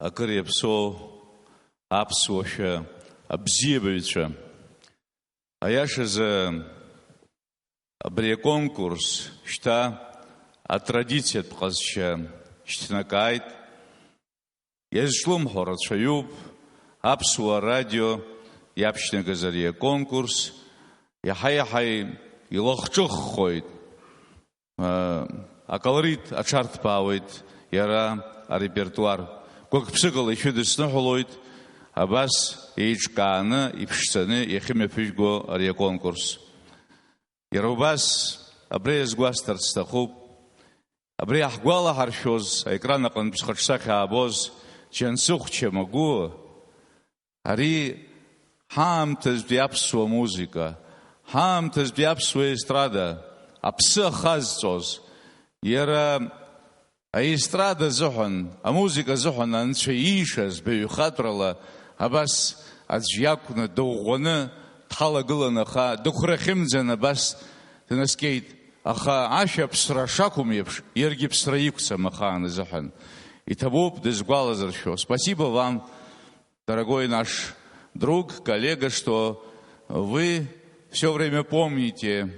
Акыр иаԥсоу аԥсуашәа абзиабаҩцәа, аиашазы, абри аконкурс шьҭа атрадициатә ҟазшьа шьҭнакааит. Иазҿлымҳо рацәаҩуп, Аԥсуа радио иаԥшьнагаз ари аконкурс иаҳа-иаҳа илахҿыххоит. Аколорит аҽарҭбаауеит иара арепертуар. Гәык-ԥсыкала ишәыдысныҳәалоит абас еиҿкааны, иԥшӡаны иахьымҩаԥыжәго ари аконкурс. Иара убас абра иазгәасҭарц сҭахуп, абри иаҳгәалаҳаршәоз, аекран аҟынтә зхаҿсахьа аабоз Џьансыхә Чамагәуа, ари ҳаамҭазтәи аԥсуа музыка, ҳаамҭазтәи аԥсуа естрада аԥсы ахазҵоз, иара аестрада азыҳәан, амузыка азыҳәан анцәа иишаз баҩхатәрала абас аӡә иакәны, дыӷәӷәаны дҳалагылан, аха дықәрахьымӡан абас днаскьеит. Аха ашәа ԥсра шақәым еиԥш, иаргьы ԥсра иқәцам ахаан азыҳәан. Иҭабуп дызгәалазыршәо. Спасибо вам, дорогой наш друг, коллега, что вы всё время помните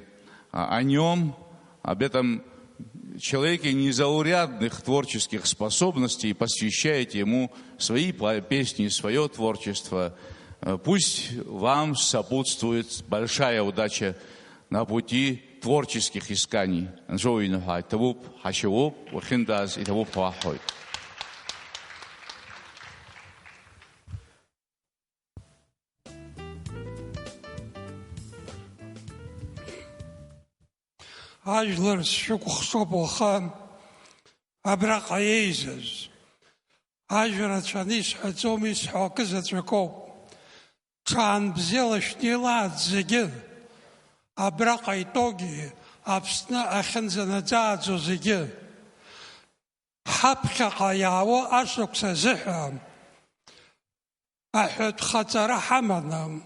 о нём, об этом человеке незаурядных творческих способностей, и посвящаете ему свои песни, своё творчество. Пусть вам сопутствует большая удача на пути творческих исканий. Анцәа уиныҳәа иҭабуп, ҳашьауоуп, уахьынтәааз иҭабуп ҳәа уаҳҳәоит. Ажәлар сшәыкәыхшоуп уаха абраҟа еизаз. Ажәа рацәаны исҳәаӡом, исҳәо акы заҵәыкоуп. Ҽаанбзиала шәнеилааит зегьы, абраҟа итәоугьы, Аԥсны ахьынӡанаӡааӡо зегьы. Ҳаԥхьаҟа иаауа ашықәс азыҳәа аҳәатәхаҵара ҳаманы,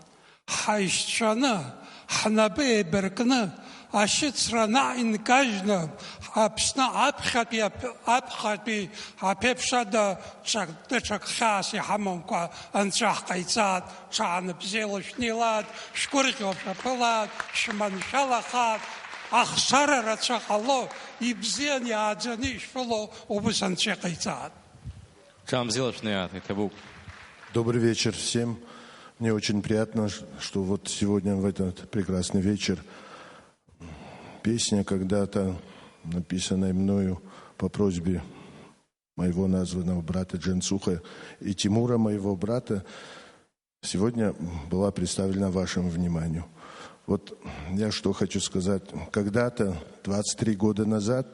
ҳаишьцәаны, ҳнапы еибаркны, ашьыцра наҟ инкажьны, Аԥсны аԥхьатәи аԥ-, аԥхьатәи аԥеиԥш ада ҽак, даҽак хьаас иҳамамкәа Анцәа ҳҟаиҵааит, ҽаанбзиала шәнеилааит, шәгәырӷьо шәаԥылааит, шәманшәалахааит, ахшара рацәа ҟало, ибзиан иааӡаны ишәылоу убыс Анцәа иҟаиҵааит. Ҽаанбзиала шәнеиааит, иҭабуп. Добрый вечер всем. Мне очень приятно, ш-, что вот сегодня в этот прекрасный вечер песня, когда-то написанная мною по просьбе моего названного брата Джансуха и Тимура, моего брата, сегодня была представлена вашему вниманию. Вот я что хочу сказать. Когда-то, двадцать три года назад,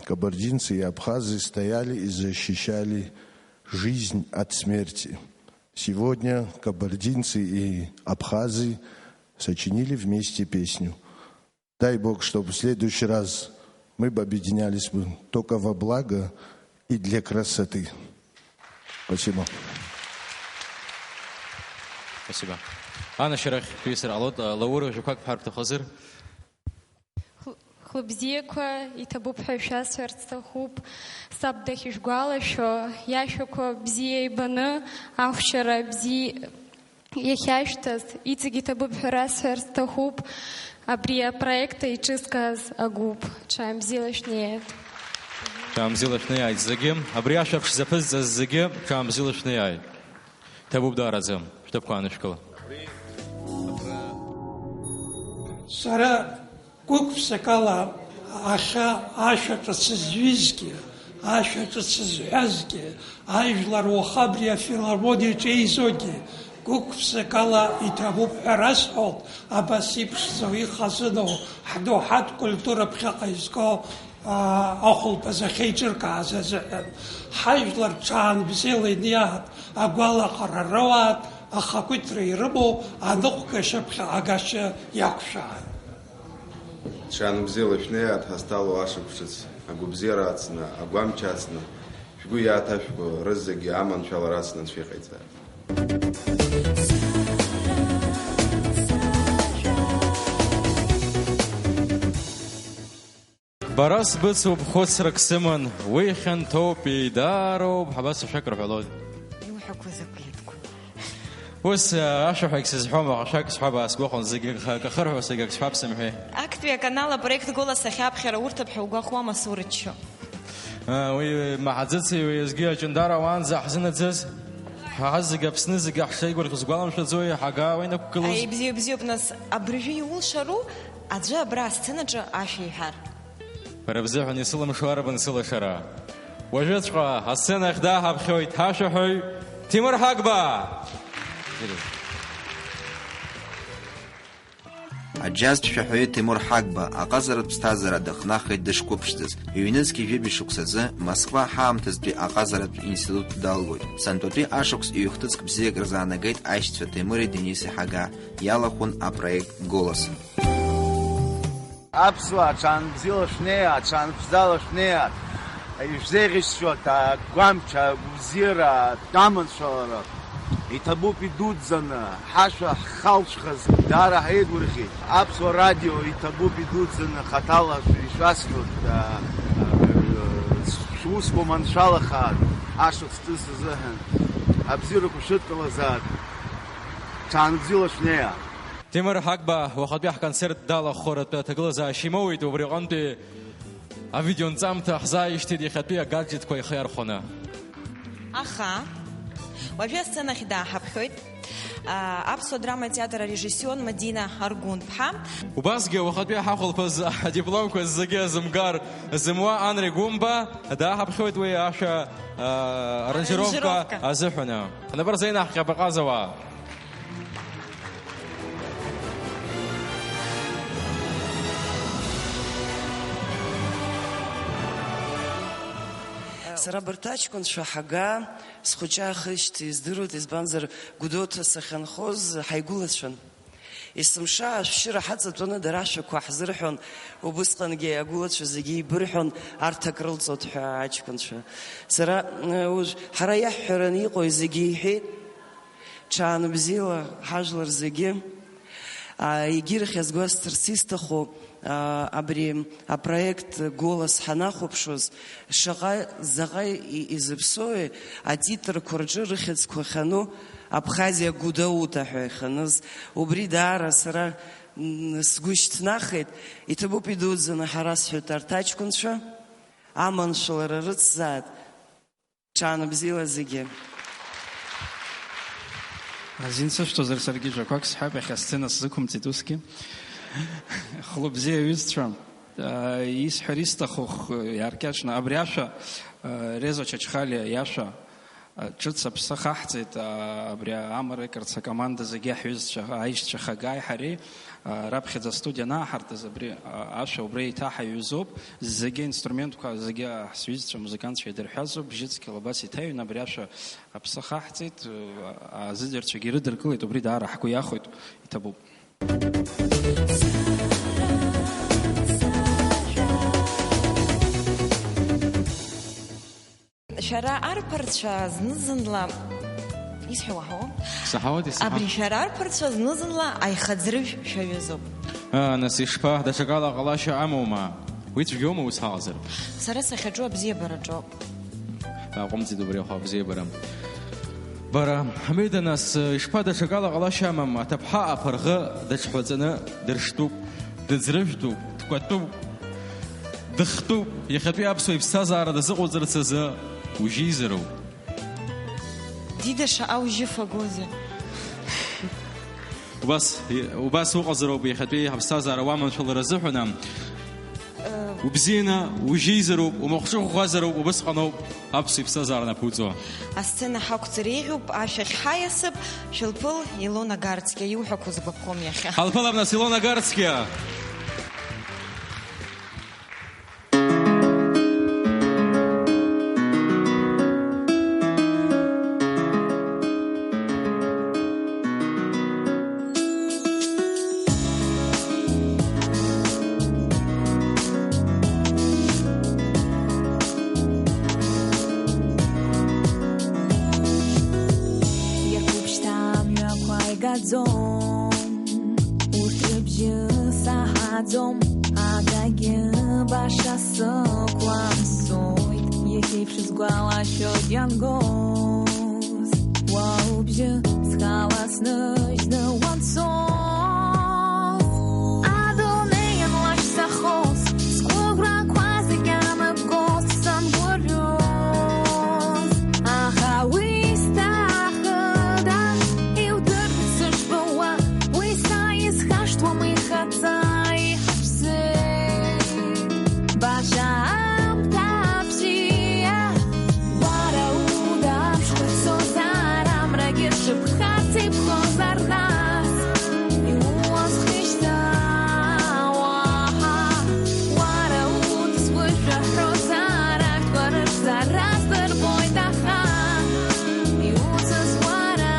кабардинцы и абхазы стояли и защищали жизнь от смерти. Сегодня кабардинцы и абхазы сочинили вместе песню. Дай Бог, чтобы в следующий раз мы бы объединялись бы только во благо и для красоты. Спасибо. Спасибо. Анашьарахь шәҩысыр ҟалоит, Лаура, жәақәак бҳәар бҭахызар? Хәлыбзиақәа иҭабуп ҳәа шәасҳәарц сҭахуп. Саб дахьышәгәалашәо, иашәақәа бзиа ибаны, ахәшьара бзиа иахьашәҭаз, иҵегь иҭабуп ҳәа расҳәарц сҭахуп. Абри апроект аиҿызкааз агәыԥ. Ҽаанбзиала шәнеиааит. Ҽаанбзиала шәнеиааит зегьы. Абри ашәа ԥшӡа ԥызҵаз зегьы, ҽаанбзиала шәнеиааит. Иҭабуп даараӡа. Шәҭыԥқәа аанышәкыла. Сара гәык-ԥсыкала ахьа ашәа ҿыц зҩызгьы, ашәа ҿыц зҳәазгьы, ажәлар уаха абри афилармониаҿ еизогьы, гәык-ԥсыкала иҭабуп ҳәа расҳәоит, абас иԥшӡоу ихазыноу ҳдоуҳатә культура ԥхьаҟа изго, аа, ахәылԥаз ахьеиҿыркааз азыҳәан. Ҳажәлар ҽаанбзиала иниааит, агәалаҟара роуааит, Ахақәиҭра ирымоу аныҟәгашьа ԥхьаҟагашьа иақәшәааит. Ҽаанбзиала шәнеиааит ҳазҭало ашықәс ҿыц, агәабзиара ацны, агәамч ацны, шәгәы иааҭашәкуа рызегьы аманшәалара ацны Анцәа иҟаиҵааит. Бара сбыцуп, хәыцрак сыман, уи хьанҭоуп, еидаароуп, ҳабас ашәак рҳәалоит. Иуҳәақәо закәи, Едгәа? Ус, а, ашәаҳәагь сызҳәом, аха ашәак сҳәап, аасгәахәын, зегь акы ахырҳәо, зегь ак сҳәап сымҳәеи. Актәи аканал апроект «Голос» ахь аԥхьара урҭап ҳәа угәахәуама, сурччо? А, уи маҳаӡыци уеизгьы аҷандара уаанӡа ҳзынаӡаз, ҳа зегь Аԥсны зегь ҳшеигәырӷьо сгәаламшәаӡои, ҳага уа инықәгылоз? Аи, бзиоуп, бзиоуп, нас, абыржәы иулшару, аӡәы абра асценаҿы ашәа иҳәар? Бара бзыҳәан исылымшо арбан сылашара? Уажәыҵәҟьа асцена ахь дааҳаԥхьоит ҳашәаҳәаҩ Ҭемыр Ҳагба! Аџьазтә шәаҳәаҩы Ҭемыр Ҳагба аҟазаратә ԥсҭазаара дахнахит дышқәыԥшӡаз. Ҩнызқь жәибжь шықәсазы Москва ҳаамҭазтәи аҟазаратә институт далгоит. Сынтәатәи ашықәс ҩ-хҭыӡк бзиак рзаанагеит аишьцәа Ҭемыри Дениси Ҳага, иалахәын апроект «Голос». Аԥсуаа, аҽаанбзиала шәнеиааит, аҽаанԥшӡала шәнеиааит. Ишәзеиӷьасшьоит агәамч, агәабзиара, аманшәалара. Иҭабуп идуӡӡаны, ҳашәа ҳхалҵәхаз даара ҳаигәырӷьеит. Аԥсуа радио иҭабуп идуӡӡаны хаҭала ишәасҳәоит, а, а, шәусқәа маншәалахааит, ашықәс ҿыц азыҳәан. Абзиарақәа шәыдкылазааит. Ҽаанбзиала шәнеиааит. Ҭемыр Ҳагба уахатәи ҳконцерт далахәхаратәы аҭагылазаашьа имоуит, убри аҟынтәи авидеонҵамҭа ҳзааишьҭит иахьатәи агаджетқәа ихы иархәаны. Аха уажәы асценахь дааҳаԥхьоит, а, Аԥсуа драматеатр арежиссиор Мадина Аргәынԥҳа. Убасгьы уахатәи ҳахәылԥаз адипломқәа зегьы зымгар зымуа Анри Гәымба дааҳаԥхьоит уи ашәа, а, аранжировка Аранжировка. Азыҳәаны. Ҳнапы рзеинаҳҟьап аҟазауаа. Сара абарҭ аҷкәынцәа ҳага, схәыҷы аахижьҭеи издыруеит, избанзар, Гәдоуҭа сахьынхоз ҳаигәылацәан. Есымша ашәшьыра ҳаҵатәаны дара ашәақәа ҳзырҳәон, убысҟангьы агәылацәа зегьы еибырҳәон, арҭ акрылҵоит ҳәа аҷкәынцәа. Сара, э, уажә ҳара иаҳҳәараны иҟоу зегьы иҳәеит. Ҽаанбзиала, ҳажәлар зегьы. А, егьирахь иазгәасҭарц исҭаху, а, абри апроект «Голос» ҳанахәаԥшуаз, шаҟа, заҟа и-, изыԥсоуи атитрқәа рҿы рыхьӡқәа ахьану Абхазиа Гәдоуҭа ҳәа иахьаныз, убри даара сара, м, сгәы шьҭнахит. Иҭабуп идуӡӡаны ҳара, сҳәеит, арҭ аҷкәынцәа, аманшәалара рыцзааит. Ҽаанбзиала зегьы. Азин сышәҭозар, саргьы жәақәак сҳәап, иахьа асцена сзықәымҵит усгьы. Хәлыбзиа аҩызцәа, аа, исҳәар исҭаху х-, иааркьаҿны, абри ашәа, аа, Резо Чачхалиа иашәа, аа, ҿыц аԥсы ахаҳҵеит, аа, абри амаракырц акоманда зегьы ҳҩызцәа, аишьцәа Хагааи ҳареи, Раԥхьаӡа астудиа анааҳартыз, абри, а, ашәа убра еиҭаҳаҩызоуп, зегьы аинструментқәа, зегьы, а, ҳсҩызцәа амузыкантцәа идырҳәазоуп, бжьыцқьала абас иҭаҩын, абри ашәа аԥсы ахаҳҵеит, а, азыӡырҩцәагьы ирыдыркылеит, убри даара ҳгәы иахәеит, иҭабуп. Шәара арԥарцәа зны-зынла, исҳәо уаҳауоу? Саҳауеит, исаҳауеит. Абри шәара арԥарцәа зны-зынла аихаӡрыжә шәаҩызоуп. Аа, нас ишԥа, даҽакала ҟалашьа амоума? Уи цәгьоума ус ҳаҟазар? Сара сахьаҿу абзиабараҿоуп. Аҟәымҵит убри ахәа абзиабара. Бара, Ҳамида, нас, ишԥа, даҽакала ҟалашьа амам, аҭыԥҳа аԥырӷы дыҽҳәаҵаны дырштәуп, дыӡрыжәтәуп, дкәатәуп. Дыхтәуп, иахьатәи аԥсуа иԥсҭазаара дазыҟоуҵарц азы ужьеизароуп. Дида, шаҟа ужьы фагозеи! Убас, убас уҟазароуп иахьатәи ҳаԥсҭазаара уаманшәалара азыҳәан. Э, убзианы ужьеизароуп, умахәҿы ӷәӷәазароуп, убысҟаноуп аԥсуа иԥсҭазаара анапуҵо. Асцена ҳақәҵыр еиӷьуп, ашәахь ҳаиасып, шәылԥыл, Илона Гарцкиа, иуҳәақәо згәаԥхом иахьа. Ҳалԥылап нас, Илона Гарцкиа! Урҭ рыбжьы саҳаӡом, адагьы баша сықәлаԥсоит, иахьеиԥш сгәалашәоит иангоз, уа убжьы схала сныжьны уанцоз. Адунеи анлашьцахоз, сгәыӷрақәа зегь аанагоз сангәырҩоз, аха уи сҭахыда, иудырт сышбауа, уи са исхашҭуам ихаҵа иҳаԥсеит. Баша аамҭа бзиа, уара уда амшқәа цозар, амрагьы шыԥхац ибхозар нас, иуласхишьҭа уаҳа, уара уда сгәы шәаҳәозар, арҭқәа рыԥсара здырбоит, аха иуцыз уара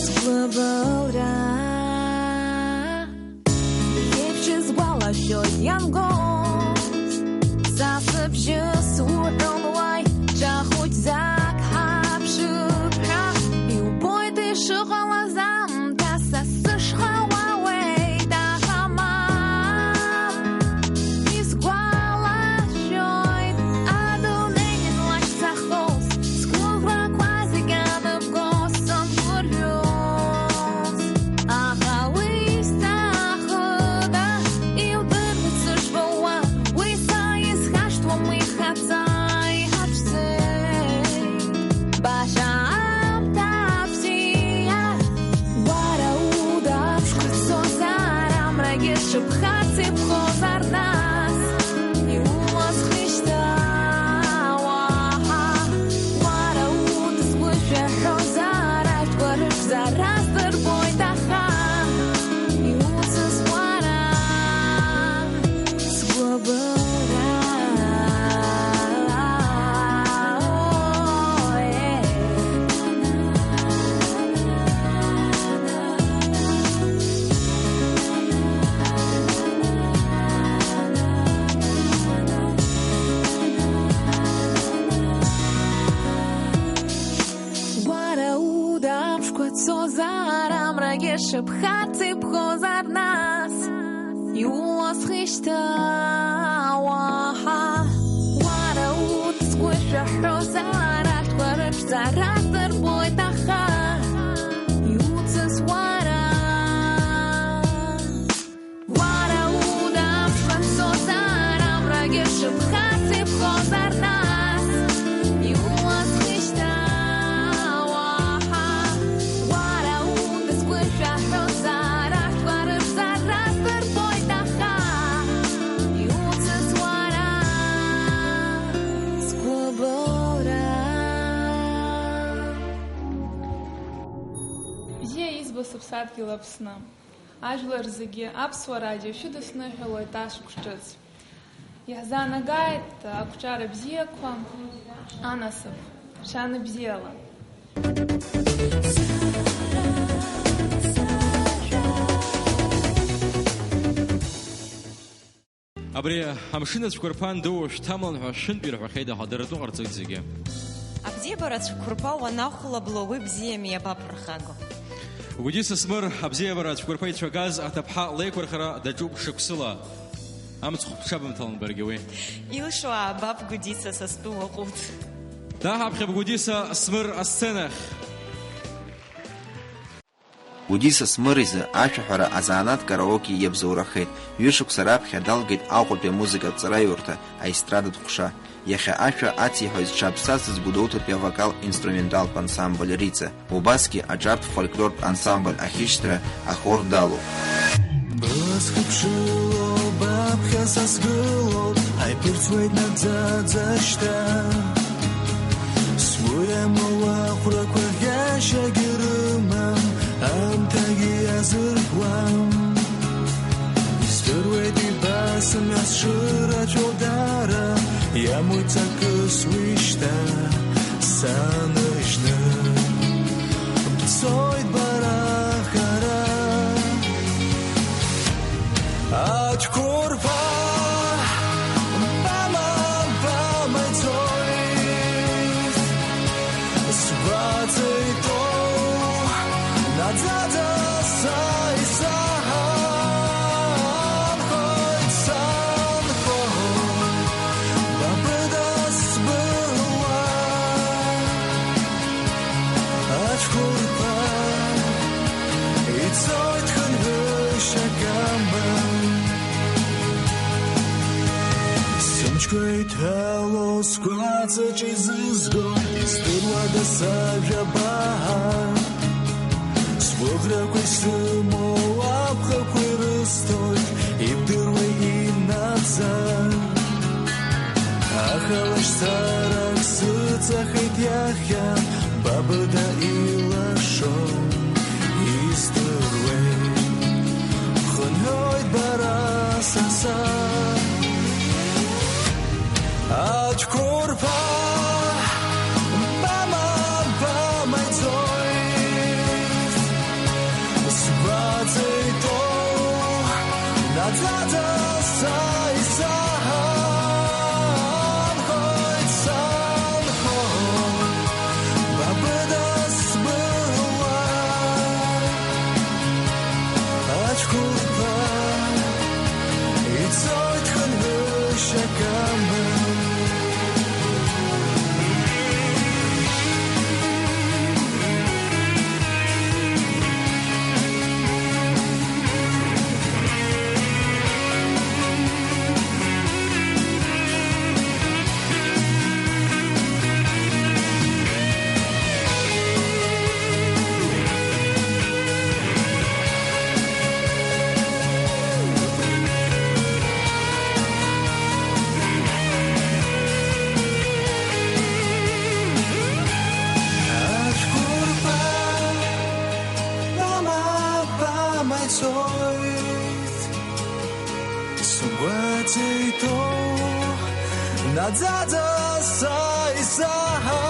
сгәыбылра. Еиԥш исгәалашәоит иангоз, са сыбжьы суҳәон уаҩ, ҿахәыҷӡак ҳаԥшып ҳәа, иубоит ишыҟалаз аамҭа, са сышхауа уеит, аха мап, исгәалашәоит, адунеи лашьцахоз, сгәыӷрақәа зегь аныбгоз сангәырҩоз. Аха уи сҭахыда, иудыруеит сышбауа, уи са исхашҭуам ихаҵа иҳаԥсеит. Баша аамҭа бзиа, уара уда амшқәа цозар, амрагьы шыԥхац ибхозар нас, иуласхишьҭа уаҳа, уара уда сгәы шәаҳәозар, арҭқәа рыԥсара здырбоит, аха иуцыз уара сгәыбылра. Уара уда амшқәа цозар, амрагьы шыԥхац ибхозар нас, иуласхишьҭа уаҳа. Уара уда сгәы шәаҳәозар, арҭқәа рыԥсара здырбоит, аха иуцыз уара. Уара уда амшқәа цозар, амрагьы шыԥхац ибхозар нас, иуласхишьҭа уаҳа. Уара уда сгәы шәаҳәозар, арҭқәа рыԥсара здырбоит, аха иуцыз уара сгәыбылра. Бзиа избо сыԥсадгьыл Аԥсны. Ажәлар зегьы, Аԥсуа радио шәыдысныҳәалоит ашықәс ҿыц. Иаҳзаанагааит ақәҿиара бзиақәа, анасыԥ, шәаныбзиала! Абри амшын ацәқәырԥа андууа шәҭамлан ҳәа шәынтә ирҳәахьеит, аха дара ртәы ҟарҵоит зегьы. Абзиабара ацәқәырԥа уанахәлабла, уи бзиами, иабаԥырхагоу? Гәдиса Смыр, абзиабара ацәқәырԥа ицәагаз аҭыԥҳа леиқәырхара даҿуп шықәсыла. Амцхә бҽабымҭалан баргьы уи. Илшо аабап, Гәдиса, са стәы уаҟәыҵ. Даҳаԥхьап Гәдиса Смыр асценахь. Гәдиса Смыр изы ашәаҳәара азанааҭ караоке иабзоурахеит. Ҩышықәса раԥхьа далгеит Аҟәатәи амузыкатә ҵараиурҭа, аестрадатә ҟәша. Иахьа ашәа ациҳәоит зҽаԥсазтәыз Гәдоуҭатәи авокал-инструменталтә ансамбль Риҵа. Убасгьы аҿартә фольклортә ансамбль Ахьышьҭра ахор далоуп. Бла схыԥшыло баԥхьа са сгылоуп, ҳаиԥырҵуеит наӡаӡа шьҭа. Сгәы иамоу ахәрақәа ӷьашьагьы рымам, аамҭагьы иазыркуам. Издыруеит ибасымҩа сшырацәоу даара, иамоит ҵакыс уи шьҭа саныжьны. Бцоит бара хара. Ацәқәырԥа, бама, бама ицоит, сгәаҵа итәоу Саҿ изызго, издыруада сажәа баҳа? Сгәыӷрақәа исымоу аԥхақәа ирысҭоит, ибдыруеи имнаӡар? Аха лашьцарак сыҵахеит иахьа, ба быда илашо издыруеит, хынҳәуеит бара са са. Ацәқәырԥа, бама, бама ицоит, сгәаҵа итәоу наӡаӡа са исаҳанхоит, санхоит, ба быда сбылуа. Ацәқәырԥа ицоит хынҳәышьак амам. Ацәқәырԥа, бама, бама ицоит, сгәаҵа итәоу наӡаӡа са исаҳанхоит,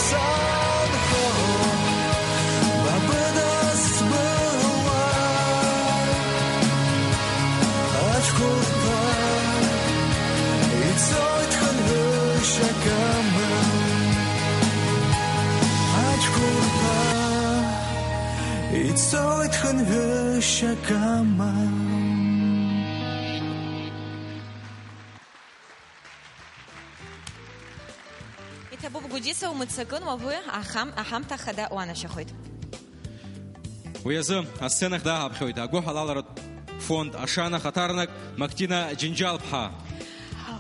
санхоит, ба быда сбылуа. Ацәқәырԥа ицоит хынҳәышьак амам. Ацәқәырԥа ицоит хынҳәышьак амам. Иҭабуп, Гәдиса, умыццакын, уажәы ахам-, аҳамҭа хада уанашьахоит. Уи азы асценахь дааҳаԥхьоит агәыҳалалратә фонд Ашана ахаҭарнак Мактина Џьынџьал-ԥҳа.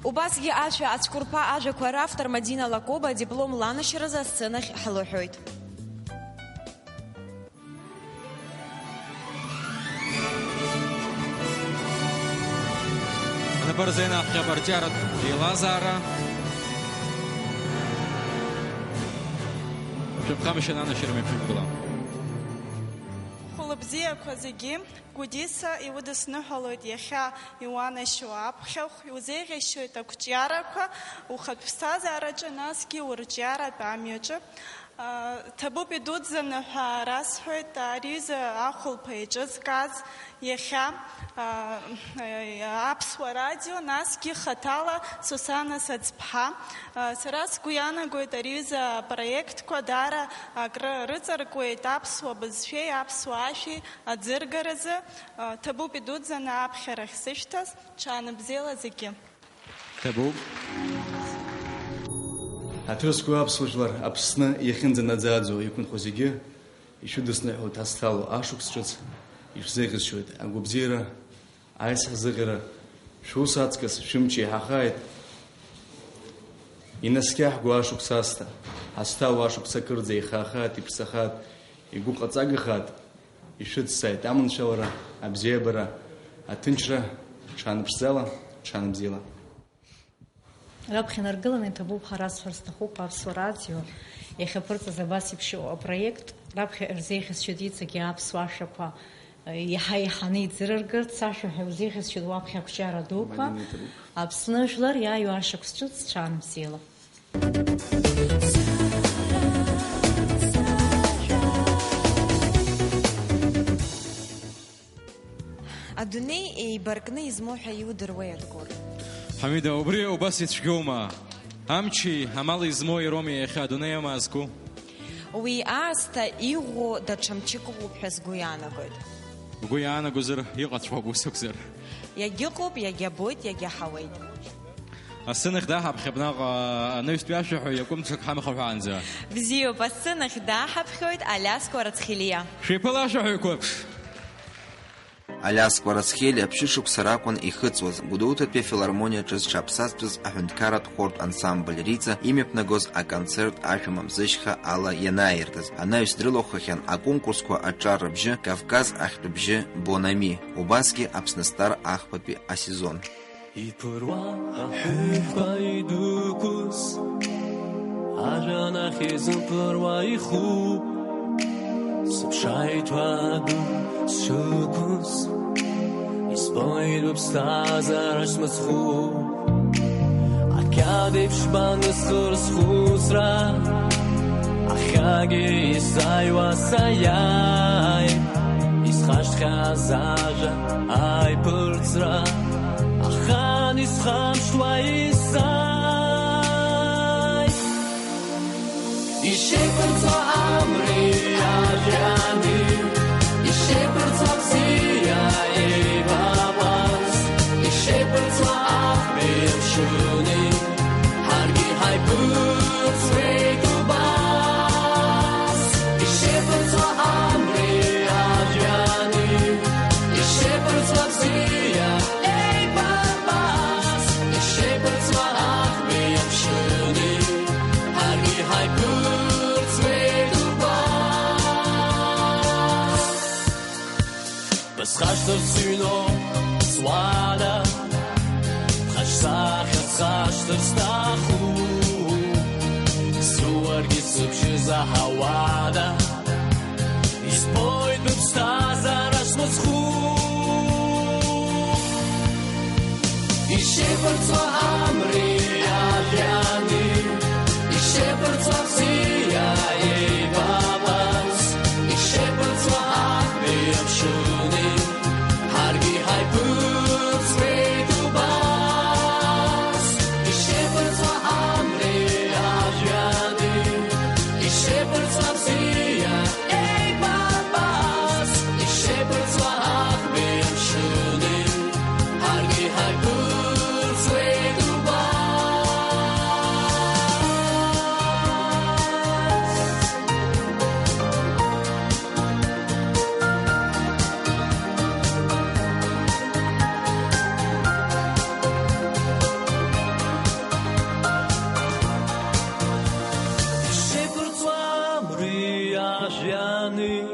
Убасгьы ашәа ацәқәырԥа ажәақәа равтор Мадина Лакоба адиплом ланашьаразы асценахь ҳлыҳәоит. Анапы рзы ианаҳҟьап арҿиаратә еилазаара. Шәыԥхамшьан анашьарами шәықәгыла. Хәылбзиақәа зегьы, Гәдиса, иудысныҳәалоит иахьа иуанашьоу аԥхьахә, иузеиӷьасшьоит ақәҿиарақәа ухатә ԥсҭазаараҿы, насгьы урҿиаратә амҩаҿы. Ҭабуп идуӡӡаны ҳәа расҳәоит, ари аҩыза ахәылԥа еиҿызкааз иахьа, а, аԥсуа радио, насгьы хаҭала Сусана Саӡԥҳа. А, сара сгәы иаанагоит, ари аҩыза апроектқәа даара акры рыҵаркуеит аԥсуа бызшәеи аԥсуа ашәеи аӡыргаразы. А, ҭабуп идуӡӡаны аԥхьарахь сышәҭаз, ҽаанбзиала зегьы. Ҭабуп. Аҭыр зқәу аԥсуа жәлар Аԥсны иахьынӡанаӡааӡо иқәынхо зегьы, ишәыдысныҳәалоит ҳазҭало ашықәс ҿыц, ишәзеиӷьасшьоит агәабзиара, аизҳазыӷьара, шәус аҵкыс шәымч еиҳахааит, инаскьаҳго ашықәс аасҭа, ҳазҭало ашықәс акырӡа еихаахааит, иԥсахааит, игәыҟаҵагахааит. Ишәыцзааит аманшәалара, абзиабара, аҭынчра, ҽаанԥшӡала, ҽаанбзиала. Раԥхьа инаргыланы иҭабуп ҳәа расҳәар сҭахуп Аԥсуа радио иахьаԥырҵаз абас еиԥш иҟоу апроект. Раԥхьа ирзеиӷьасшьоит иҵегьы аԥсуа ашәақәа, еиҳа еиҳаны иӡырыргарц, ашәа ҳәа иузеиӷьасшьоит уаԥхьа ақәҿиара дуқәа. Мадина, иҭабуп. Аԥсны жәлар иааиуа ашықәс ҿыц, ҽаанбзиала. Адунеи еибаркны измоу ҳәа иудыруеи, Адгәыр? Ҳамида, убри убас ицәгьоума? Амчи амали змоу ироуми иахьа адунеи амаа зку? Уи аасҭа иӷәӷәоу даҽа мчык ыҟоуп ҳәа сгәы иаанагоит. Бгәы иаанагозар, иҟаҵәҟьоуп, ус акәзар. Иагьыҟоуп, иагьабоит, иагьаҳауеит. Асценахь даҳаԥхьап наҟ, анаҩстәи ашәаҳәаҩ иакәымцак ҳамхаҳәаанӡа. Бзиоуп, асценахь даҳаԥхьоит Алиас Кәарацхелиа. Шәиԥыла ашәаҳәаҩқәа! Алиас Кварацхелиа ԥшьышықәса ракәын ихыҵуаз, Гәдоуҭатәи афилармониаҿы зҽаԥсазтәыз аҳәынҭқарратә хортә ансамбль Риҵа имҩаԥнагоз аконцерт Ашәа мамзышьха ала ианааиртыз, анаҩс дрылахәхахьан аконкурсқәа аҿар рыбжьы, Кавказ ахьтә бжьы, Бон Ами, убасгьы Аԥсны Стар ахԥатәи асезон. Иԥыруа аҳәыҳәқәа идәықәыз, ажәҩан ахь изымԥыруа иху, сыԥшааит уа адәы сшықәыз, избоит уԥсҭазаара смыцхәу. Ақьаад еиԥш банысхыр схәыцра, ахьагьы исзааиуа саиааит, исхашҭхьаз ажәа аиԥырҵра, ахаан исхамшҭуа исзааит. Ишеиԥырҵуа амри ажәҩани, ишеиԥырҵуа бзиа еибабаз, ишеиԥырҵуа аҳәеи амшыни, ҳаргьы ҳаиԥырҵуеит убас. Ишеиԥырҵуа амри ажәҩани, ишеиԥырҵуа бзиа еибабаз, ишеиԥырҵуа аҳәеи амшыни, ҳаргьы ҳаиԥырҵуеит убас. Бысхашҭырц сыҩноуп суада, бхаҿсахьа схашҭыр сҭахуп. Сыуаргьы сыбжьы заҳауада, избоит быԥсҭазаара смыцхәу. Ишеиԥырҵуа амри ажәҩани, ишеиԥырҵуа бзиа еибабаз, ишеиԥырҵуа аҳәеи амшыни, ҳаргьы ҳаиԥырҵуеит убас. Ишеиԥырҵуа амри ажәҩани, ишеиԥырҵуа бзиа еибабаз, ишеиԥырҵуа аҳәеи амшыни, ҳаргьы ҳаиԥырҵуеит убас. Ишеиԥырҵуа амри ажәҩани,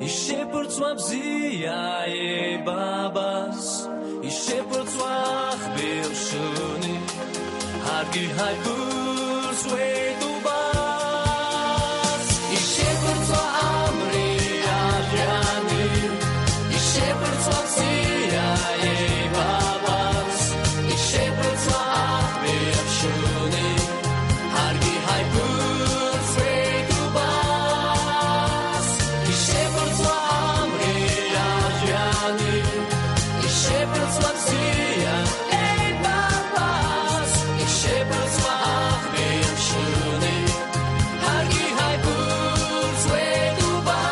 ишеиԥырҵуа бзиа еибабаз, ишеиԥырҵуа аҳәеи амшыни, ҳаргьы ҳаиԥырҵуеит убас. Ишеиԥырҵуа амри ажәҩани, ишеиԥырҵуа бзиа еибабаз, ишеиԥырҵуа аҳәеи амшыни, ҳаргьы ҳаиԥырҵуеит убас. Ишеиԥырҵуа амри ажәҩани, ишеиԥырҵуа бзиа еибабаз, ишеиԥырҵуа аҳәеи амшыни, ҳаргьы ҳаиԥырҵуеит убас.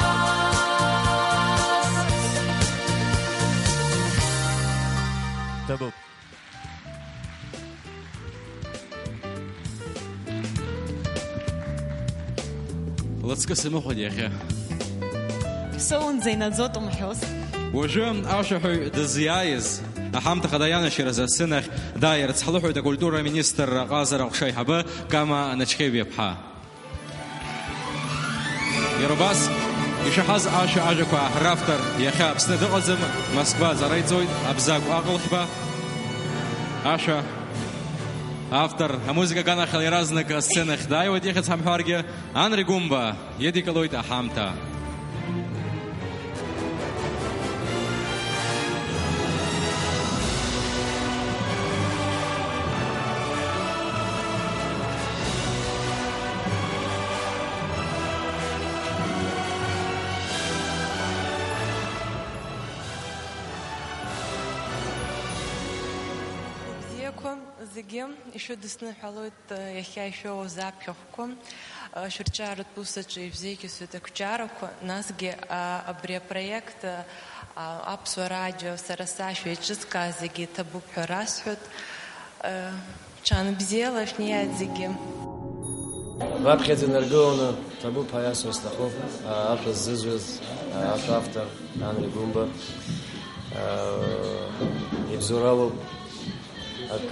Ҭабуп. Лыҵкыс имыхәеит иахьа. Соунӡа инаӡоит умҳәоз. Уажәы ашәаҳәаҩ дызиааиз, аҳамҭа хада ианашьаразы асценахь дааирц ҳлыҳәоит акультура аминистрра аҟазара аҟәша аиҳабы Кама Начхеиба-иԥҳа. Иара убас, ишаҳаз ашәа ажәақәа равтор иахьа Аԥсны дыҟаӡам, Москва аҵара иҵоит, Абзагә Аҟылхьба. Ашәа автор, амузыка аганахьала иаразнак асценахь дааиуеит, ихьӡ ҳамҳәаргьы, Анри Гәымба, идикылоит аҳамҭа. Бзиақәа зегьы ишәыдысныҳәалоит, иахьа ишәоуа заԥхьахәқәа, шәырҿиаратә усаҿы ишәзеиӷьасоит ақәҿиарақәа, насгьы, а, абри апроект, а, Аԥсуа радио сара сашәа еиҿызкааз зегьы иҭабуп ҳәа расҳәоит. Ҽаанбзиала шәнеиааит зегьы. Раԥхьаӡа инаргыланы ҭабуп ҳәа иасҳәо сҭахуп, а, ашәа ззызҩыз, а, ашәа автор Анри Гәымба. Ибзоуралоуп, ак,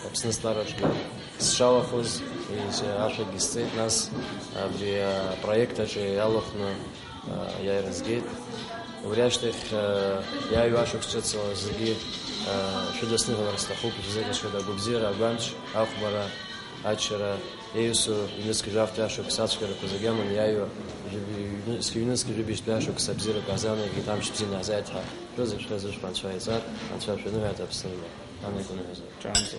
Аԥсны Стараҿгьы сшалахәыз, ис-, ашәагьы сҵеит, нас абри апроект аҿы иалахәны, а, иааира згеит. Убри ашьҭахь, а, иааҩуа ашықәс ҿыц зегьы, а, шәыдысныҳәалар сҭахуп, ишәзеиӷьасшьоит агәабзиара, агәамч, ахәмарра, аччара, еиусу ҩнызқь жәафтәи ашықәс ацәгьарақәа зегьы аманы иааҩуа, ҩнызқь, ҩнызқь жәибжьтәи ашықәс абзиарақәа ҳзаанагеит, амш бзианы ҳзааит ҳәа шәызышәхьа зышәхәа Анцәа иҵар, Анцәа шәаныҳәа аҭаԥсныла. Амҩақәа ныҳәазар. Ҿаанҵа.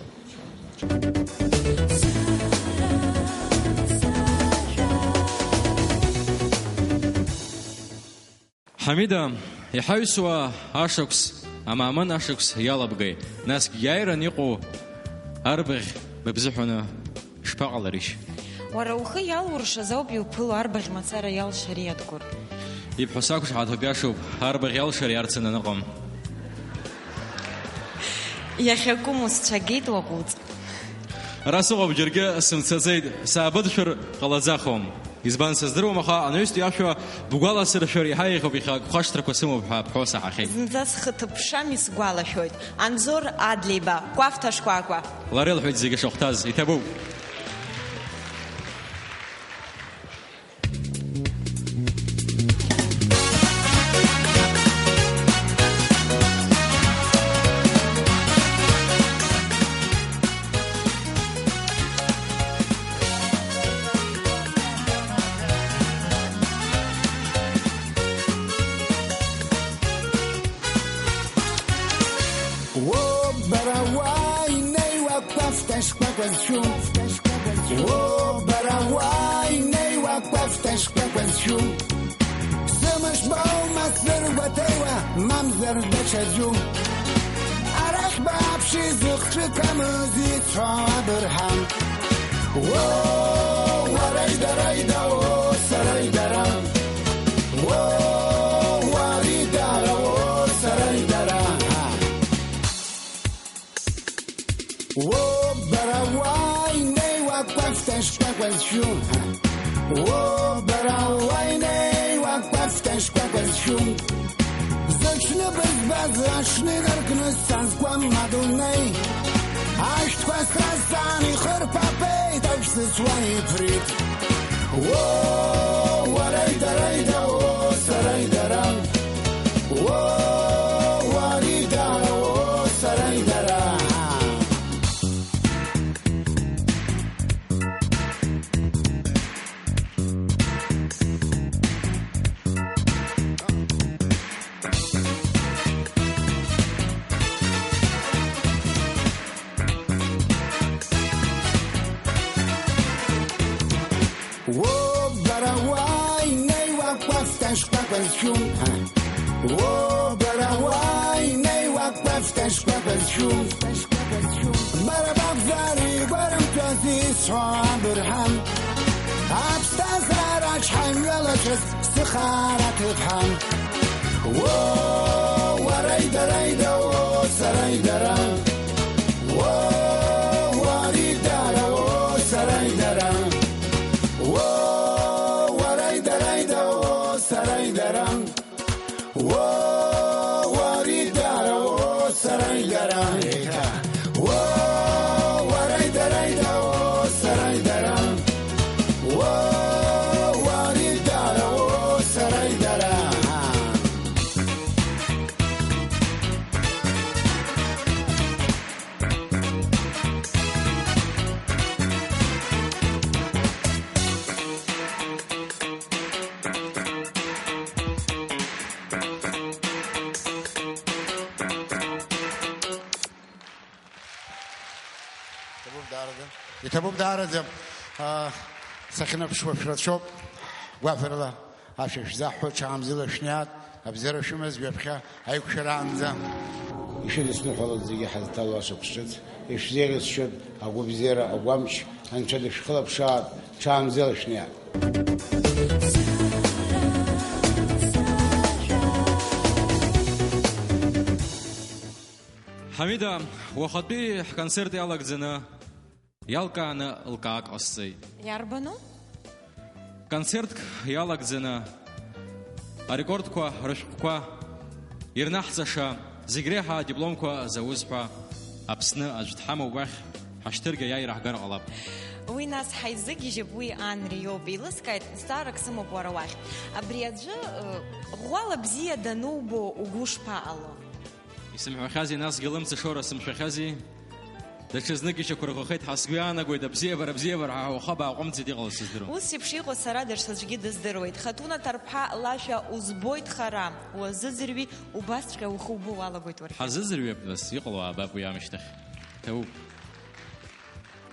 Ҳамида, иҳаҩсуа ашықәс, амаамын ашықәс иалабгеи, насгь иааиран иҟоу арбаӷь быбзыҳәаны шԥаҟаларишь? Уара ухы иалуршаз ауп иуԥыло арбаӷь мацара иалшар иадкәыр. Ибҳәо сақәшаҳаҭуп, иашоуп, арбаӷь иалшар иарцын аныҟам. Иахьакәым усцәагеит уаҟәыҵ. Ара сыҟоуп, џьаргьы сымцаӡеит, саабыдшәыр ҟалаӡахом. Избан сыздыруам, аха анаҩстәи ашәа бгәаласыршәар иаҳа еиӷьуп, иахьа агәхашҭрақәа сымоуп ҳәа бҳәо саҳахьеит. Зынӡа схы ҭыԥшам, исгәалашәоит. Анзор Адлеиба, Кәаф Ҭашкәакәа. Лара илҳәоит зегьы шахәҭаз, иҭабуп. Уо, бара уа инеиуа кәаф ҭашкәакәа зшәу. Уо, бара уа инеиуа кәаф ҭашкәакәа зшәу. Сымыш боума сзыргәаҭеиуа, мамзар даҽаӡәу? Арахь бааԥши, зыхцәы камыз ицәо абырҳан. Уо, уараида, раида, уо, сараидара. Уо, уаридара, уо, сараидара. Уо, бара уа инеиуа кәаф ҭашкәакәа зшәу. Уо, бара уа инеиуа кәаф ҭашкәакәа зшәу. Зыҽны бызбаз аҽны инаркны сазкуам адунеи. Ашәҭқәа сразҵаан ихырԥа беит, аҿ сыцуа иԥрит. Уо, уараидараида, уо, сараидара. Уо, уаридара, уо, сараидара. Уо, бара уа инеиуа кәаф ҭашкәакәа зшәу. Уо, бара уа инеиуа кәаф ҭашкәакәа зшәу. Бара бакәзар игәарымҭәаз исҳәо абырҳан. Аԥсҭазаара аҽҳаимҩалацәаз сыхаара ҭыԥҳан. Уо, уараидараида, уо, сараидара. Уо, уаридара, уо, сараидара. Уо, уараидараида, уо, сараидара. Уо, уаридара, уо, сараидара. Еиҭа. Уо, уараидараида, уо, сараидара. Уо, уаридара, уо, сараидара. Иҭабуп даараӡа. Иҭабуп даараӡа. Аа, сахьынаԥшуа шәрацәоуп. Гәаҳәарыла ашәа шәзаҳҳәо, ҽаамзыла шәнеиаат, абзиара шәымаз, ҩаԥхьа аиқәшәараанӡа. Ишәыдысныҳәалоит зегьы ҳазҭало ашықәс ҿыц, ишәзеиӷьасшьоит агәабзиара, агәамч, Анцәа дышәхылаԥшаат, ҽаамзыла шәнеиаат. Ҳамида, уахатәи ҳконцерт иалагӡаны иалкааны лкаак ҟасҵеит. Иарбану? Концертк иалагӡаны арекордқәа рышәҟәқәа Ирнаҳҵаша зегь реиҳа адипломқәа зауз ҳәа Аԥсны аӡә дҳамоуп уахь, ҳашьҭыргьы аиааира ҳгар ҟалап. Уи нас ҳаизыгьежьып, уи Анри иоуп. Еилыскааит, зҵаарак сымоуп уара уахь. Абри аӡәы, ы, ӷәӷәала бзиа данубо угәы шԥаҟало? Исымҳәахьази, насгьы лымца шоура сымшәахьази? Даҽазнык ишьақәырӷәӷәахеит ҳәа сгәы иаанагоит, абзиабара, абзиабара ҳәа ҳәа ухаб ааҟәымҵит, иҟалаз сыздыруам. Ус еиԥш иҟоу сара даҽаӡәгьы дыздыруеит. Хатуна Ҭарԥҳа лашәа узбоит хара, уазыӡырҩи, убасҵәҟьа ухы убо уалагоит уаргьы. Ҳазыӡырҩып, нас, иҟало аабап уи аамышьҭахь. Ҭабуп.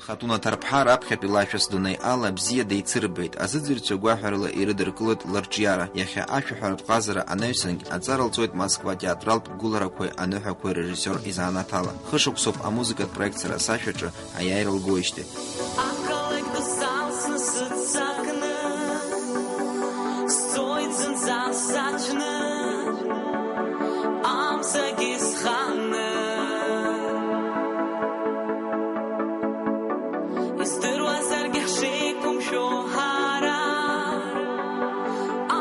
Хатуна Ҭарԥҳа раԥхьатәи лашәа сдунеи ала бзиа деицырбеит, азыӡырҩцәа гәаҳәарыла ирыдыркылоит лырҿиара. Иахьа ашәаҳәаратә ҟазара анаҩсангь аҵара лҵоит Москва театралтә гәыларақәеи аныҳәақәеи режиссиор изанааҭ ала. Хышықәсоуп амузыкатә проект Сара сашәаҿы аиааира лгоижьҭеи. Ақалақь ду салсны сыццакны, сцоит зынӡа саҽны, амзагьы сханы. Издыруазаргьы ҳшеиқәымшәо ҳара,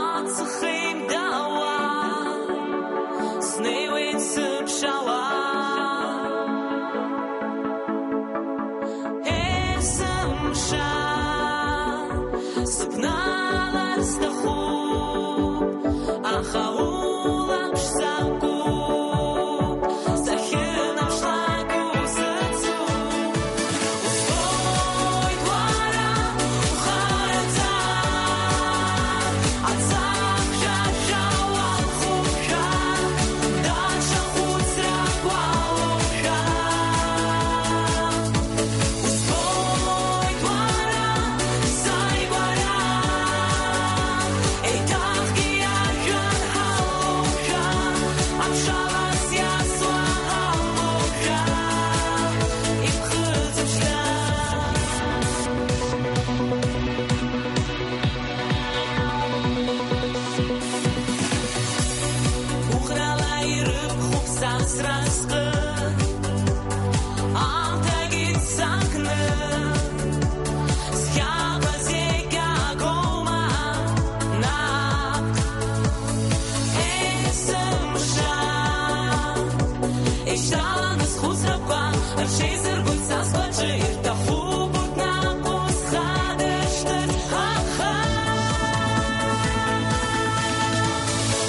аҵх еимдауа, снеиуеит сыԥшаауа. Есымша сыбналар сҭахуп, аха улаԥш сакуп, сахьынаԥшлак узыӡуп. Узбоит уара ухараӡа, аҵах шәашәа уалхушәа, даҽа хәыцрак уалоушәа. Узбоит уара сааигәара, еиҭахгьы иажәа ҳалоушәа, аԥшалас иасуа ҳалоушәа, иԥхыӡуп шьҭа. Гәыӷрала ирыԥхуп сасра сҟы, аамҭагьы ццакны, схьаба зегь агоума наҟ? Есымша ишьҭаланы схәыцрақәа рҽеизыргоит са сгәаҿы, ирҭахуп урҭ наҟ усхадыршҭырц, аха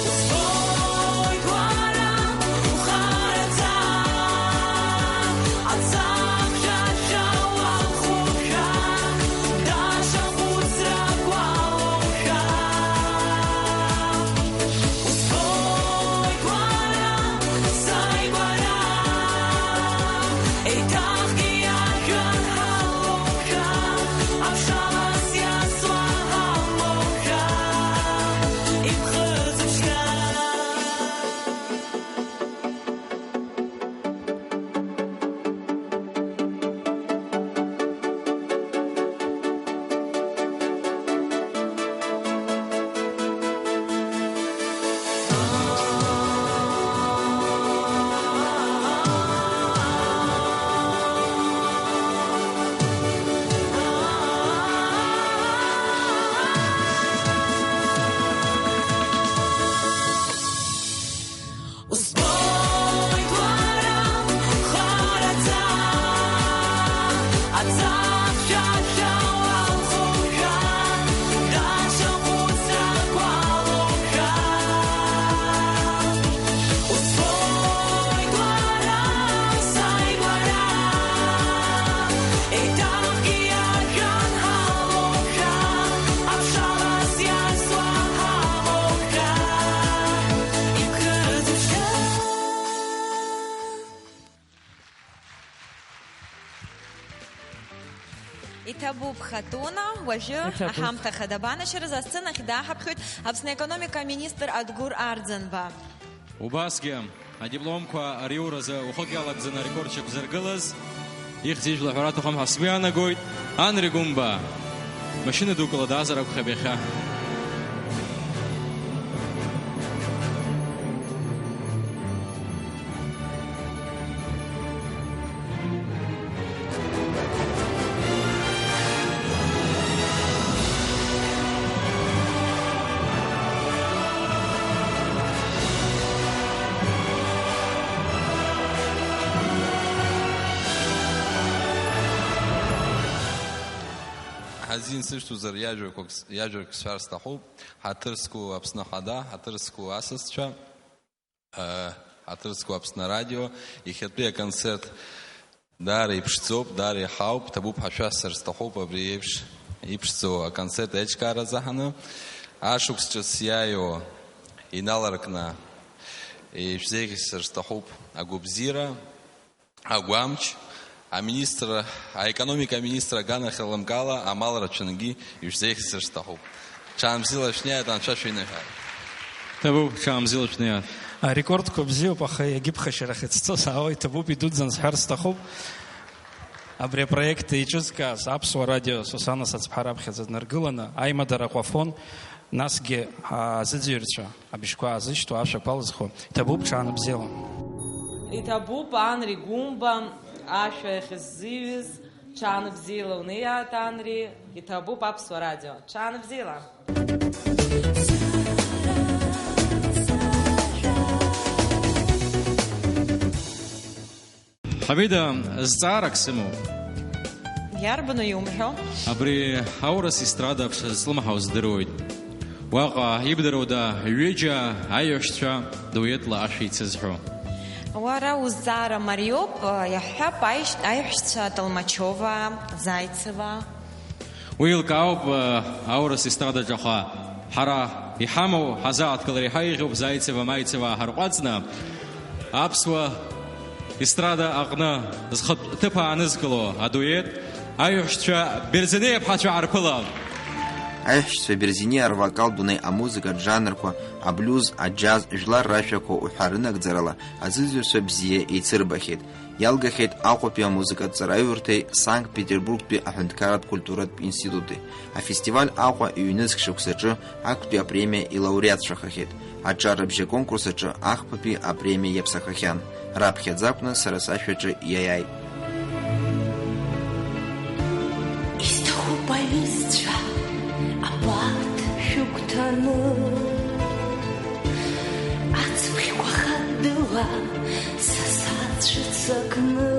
узбоит уара ухараӡа, аҵах шәашәа уалхушәа, даҽа хәыцрак уалоушәа. Узбоит уара сааигәара, еиҭахгьы иажәа ҳалоушәа, аԥшалас иасуа ҳалоушәа, иԥхыӡуп шьҭа. Узбоит уара хараӡа, аҵах шәашәа уалхушәа, даҽа хәыцрак уалоушәа. Узбоит уара сааигәара, еиҭахгьы иажәа ҳалоушәа, аԥшалас иасуа ҳалоушәа. Иҭабуп, Хатуна, уажәы Иҭабуп. Аҳамҭа хада банашьараз асценахь дааҳаԥхьоит Аԥсны аекономика аминистр Адгәыр Арӡынба. Убасгьы адипломқәа ариуразы ухык иалагӡаны арекорд шьақәзыргылаз, ихьӡ-ижәла ҳәара аҭахым ҳәа сгәы иаанагоит, Анри Гәымба. Машьына дукыла даазар акәхап иахьа. Азин сышьҭоузар иажәақәак с-, иажәак сҳәар сҭахуп, ҳаҭыр зқәу Аԥсны Ахада, ҳаҭыр зқәу асасцәа, э, ҳаҭыр зқәу Аԥсны Арадио, иахьатәи аконцерт даара иԥшӡоуп, даара иҳауп, ҭабуп ҳәа шәасҳәар сҭахуп абри еиԥш иԥшӡоу аконцерт аиҿкаара азаҳаны. Ашықәс ҿыц иааиуа иналаркны ишәзеиӷьасыр сҭахуп агәабзиара. Агәамч, аминистр, аекономика аминистр аганахьала лымкаала амал рацәангьы ишәзеиӷьсыр сҭахуп. Ҽаанбзиала шәнеиааит, Анцәа шәиныҳәа. Ҭабуп, ҽаанбзиала шәнеиааит. Арекордқәа бзиоуп, аха иагьыԥхашьарахеит, сцозаауа иҭабуп, идуӡӡан сҳәар сҭахуп. Абри апроект еиҿызкааз Аԥсуа радио Сусана Сацԥҳа раԥхьаӡа днаргыланы, аимадара Аҟәафон, насгьы азыӡырҩцәа. Абжьқәа аазышьҭуа ашәақәа алызхуа, иҭабуп ҽаанбзиала. Иҭабуп, Анри Гәымба, ашәа иахьыззиҩыз, ҽаанбзиала унеиааит, Анри, иҭабуп Аԥсуа радио, ҽаанбзиала. Ҳамида, зҵаарак сымоуп. Иарбану иумҳәо? Абри аурыс естрадаҿ злымҳау здыруеит. Уаҟа ибдыруада ҩыџьа аиҳәшьцәа дуетла ашәа еицызҳәо? Уара узҵаара мариоуп, иаҳҳәап, аишь-, аиҳәшьцәа Толмачева, Зайцева. Уи еилкаауп, э, аурыс естрадаҿ, аха ҳара иҳамоу ҳазааҭгылар иаҳа еиӷьуп, Зайцева, Маицева ҳарҟәаҵны, аԥсуа естрада аҟны зхатә ҭыԥ аанызкыло адует аиҳәшьцәа Берзенеи аԥҳацәа Аарԥыла. Аиҳәшьцәа Берзенеи арвокал дунеи амузыкатә жанрқәа, аблиуз, аџьаз, жәлар рашәақәа уҳәа рынагӡарала азыӡырҩцәа бзиа еицырбахьеит. Иалгахьеит Аҟәатәи амузыкатә ҵараиурҭеи Санкт-Петербургтәи аҳәынҭқарратә культуратә институти. Афестиваль Аҟәа ҩнызқь шықәсаҿы актәи апремиа илауреатцәахахьеит. Аҿар рыбжьа аконкурс аҿы ахԥатәи апремиа иаԥсахахьан. Раԥхьаӡа акәны сара сашәаҿы иаиааит. Исҭахуп аҩызцәа абарҭ шәыгәҭаны. Ацԥхьқәа хаддыла са сацәыццакны,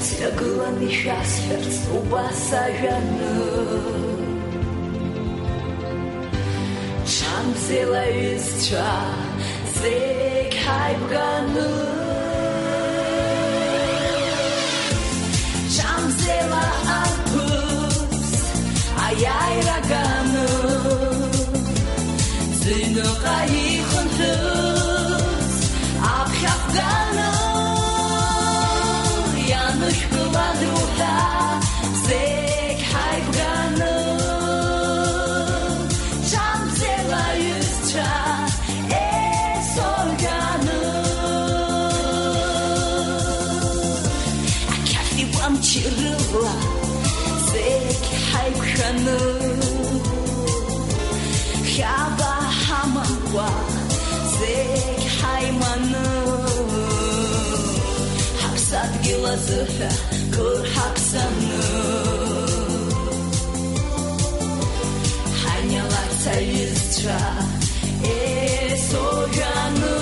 сҩагылан ишәасҳәарц убас ажәаны. Ҽамзела аҩызцәа зегь ҳаибганы. Ҽамзела арԥыс аиааира ганы, зыҩныҟа ихынҳәыз аԥхьахә ганы, ианышәкылан уҳәа зегь ҳаибганы. Ҽамзела аҩызцәа есорганы. Ақьаф икәамчи рыла зегь ҳаиқәшәаны, хьаба ҳамамкәа зегь ҳаиманы, ҳаԥсадгьыл азыҳәа кыр ҳаԥсаны. Ҳаиниалац аҩызцәа есоҩаны.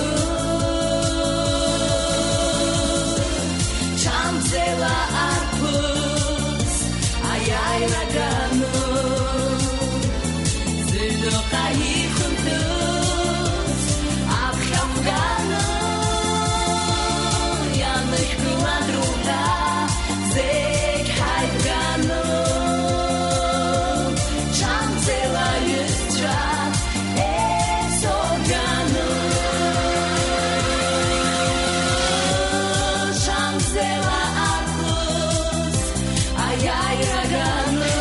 Ҽамзела арԥыс аиааира ганы, зыҩныҟа ихынҳәыз аԥхьахә ганы, ианышәкылан руҳәа зегь ҳаибганы, ҽамзела аҩызцәа есорганы. Ҽамзела арԥыс аиааира ганы.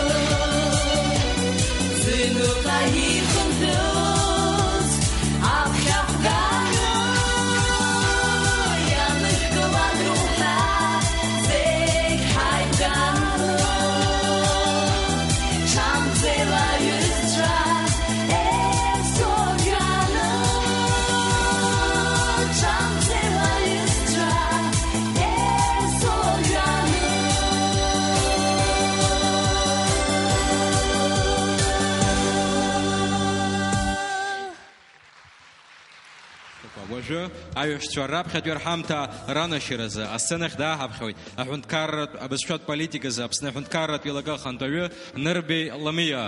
Уажәы аиҳәшьцәа раԥхьатәи рҳамҭа ранашьаразы асценахь дааҳаԥхьоит аҳәынҭқарратә абызшәатә политиказы Аԥсны аҳәынҭқарратә еилакы ахантәаҩы Нырбеи Ламиа.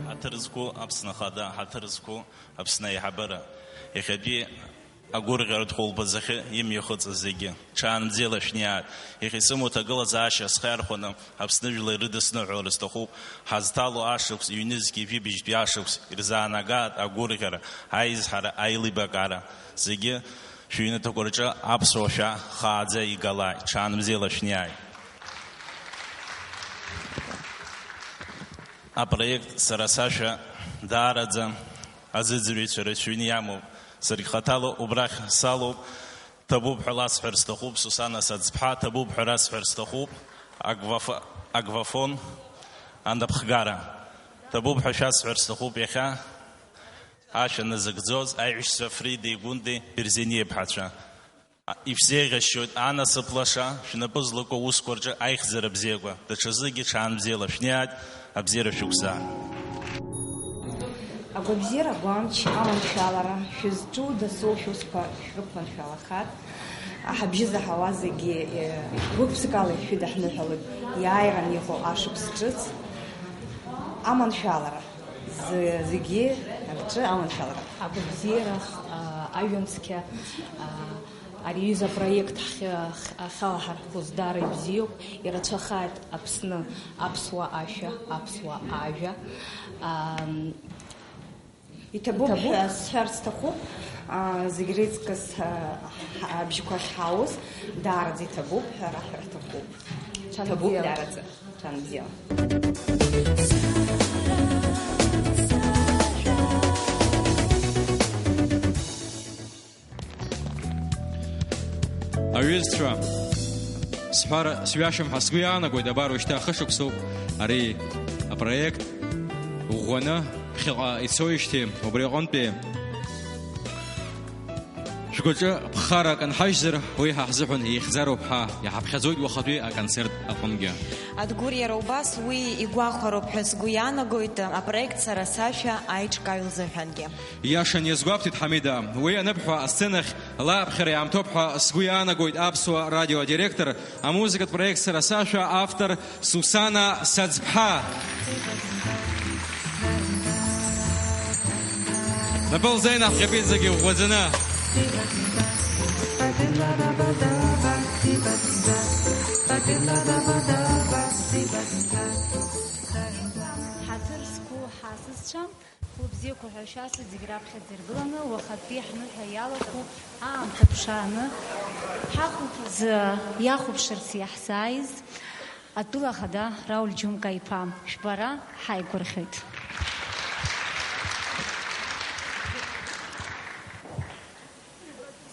Ҳаҭыр зқәу Аԥсны Ахада, ҳаҭыр зқәу Аԥсны аиҳабыра, иахьатәи агәырӷьаратә хәылԥазахьы имҩахыҵыз зегьы, ҽаанбзиала шәниааит. Иахьа исымоу аҭагылазаашьа схы иархәаны Аԥсны жәлар ирыдысныҳәалар сҭахуп. Ҳазҭало ашықәс, ҩнызқьи жәибжьтәи ашықәс ирзаанагааит агәырӷьара, аизҳара, аилибакаара. Зегьы шәыҩнаҭақәа рҿы аԥсуа шәа хааӡа игалааит, ҽаанбзиала шәниааит. Апроект сара сашәа даараӡа азыӡырҩцәа рацәаҩны иамоуп. Саргь хаҭала убрахь салоуп. Ҭабуп ҳәа ласҳәар сҭахуп, Сусана Саӡԥҳа, ҭабуп ҳәа расҳәар сҭахуп, Агваф-, Агвафон анапхгара. Ҭабуп ҳәа шәасҳәар сҭахуп иахьа. Ашәа назыгӡоз аиҳәшьцәа Фридеи Гәындеи Берзениа иԥҳацәа. Ишәзеиӷьасшьоит анасыԥ лаша, шәнапы злаку аусқәа рҿы аихьӡара бзиақәа, даҽазынгьы ҽаанбзиала шәнеит, абзиара шәықәзааит. Агәабзиара агәамч, аманшәалара, шәызҿу дасу шәусқәа шәрықәманшәалахар, ҳабжьы заҳауа зегьы, э, гәык-ԥсыкала ишәыдаҳныҳәалоит иааиран иҟоу ашықәс ҿыц. Аманшәалара, зы-, зегьы рҿы аманшәалара. Агәабзиара, а, ажәҩан цқьа, а, ари аҩыза апроект ҳхьы-, ах-, ахьалаҳархәыз даара ибзиоуп, ирацәахааит Аԥсны аԥсуа ашәа, аԥсуа ажәа. Ам, Иҭабуп иҭабуп. Ҳәа сҳәар сҭахуп, а, зегь реиҵкыс, а, ҳ-, абжьқәа ахьҳауз даараӡа иҭабуп ҳәа раҳәар рҭахуп. Иҭабуп даараӡа. Ҽаанбзиала. Аҩызцәа, сҳәар сҩашьом ҳәа сгәы иаанагоит, абар уажәшьҭа хышықәсоуп ари апроект ӷәӷәаны ԥхьаҟа ицоижьҭеи, убри аҟынтәи шәгәаҿы ԥхарак анҳажьзар, уи ҳа ҳзыҳәан ихьӡароуп ҳәа иҳаԥхьаӡоит уахатәи аконцерт аҟынгьы. Адгәыр иара убас уи игәахәароуп ҳәа сгәы иаанагоит, апроект Сара сашәа аиҿкааҩ лзыҳәангьы. Иашан иазгәабҭеит Ҳамида. Уи аныбҳәа, асценахь лааԥхьара иаамҭоуп ҳәа сгәы иаанагоит аԥсуа радио адиректор, амузыкатә проект Сара сашәа автор Сусана Саӡԥҳа. Напы лзеинаҳҟьап иҵегьы иӷәӷәаӡаны. Ҳаҭыр зқәу ҳасасцәа, Хәлыбзиақәа ҳәа шәасҳәоит зегь раԥхьаӡа иргыланы, уахатәи ҳныҳәа иалахәу аамҭа ԥшааны, ҳахәылԥазы иахәаԥшырц иаҳзааиз атәыла ахада Рауль Џьумка-иԥа, шәбара ҳаигәырӷьоит.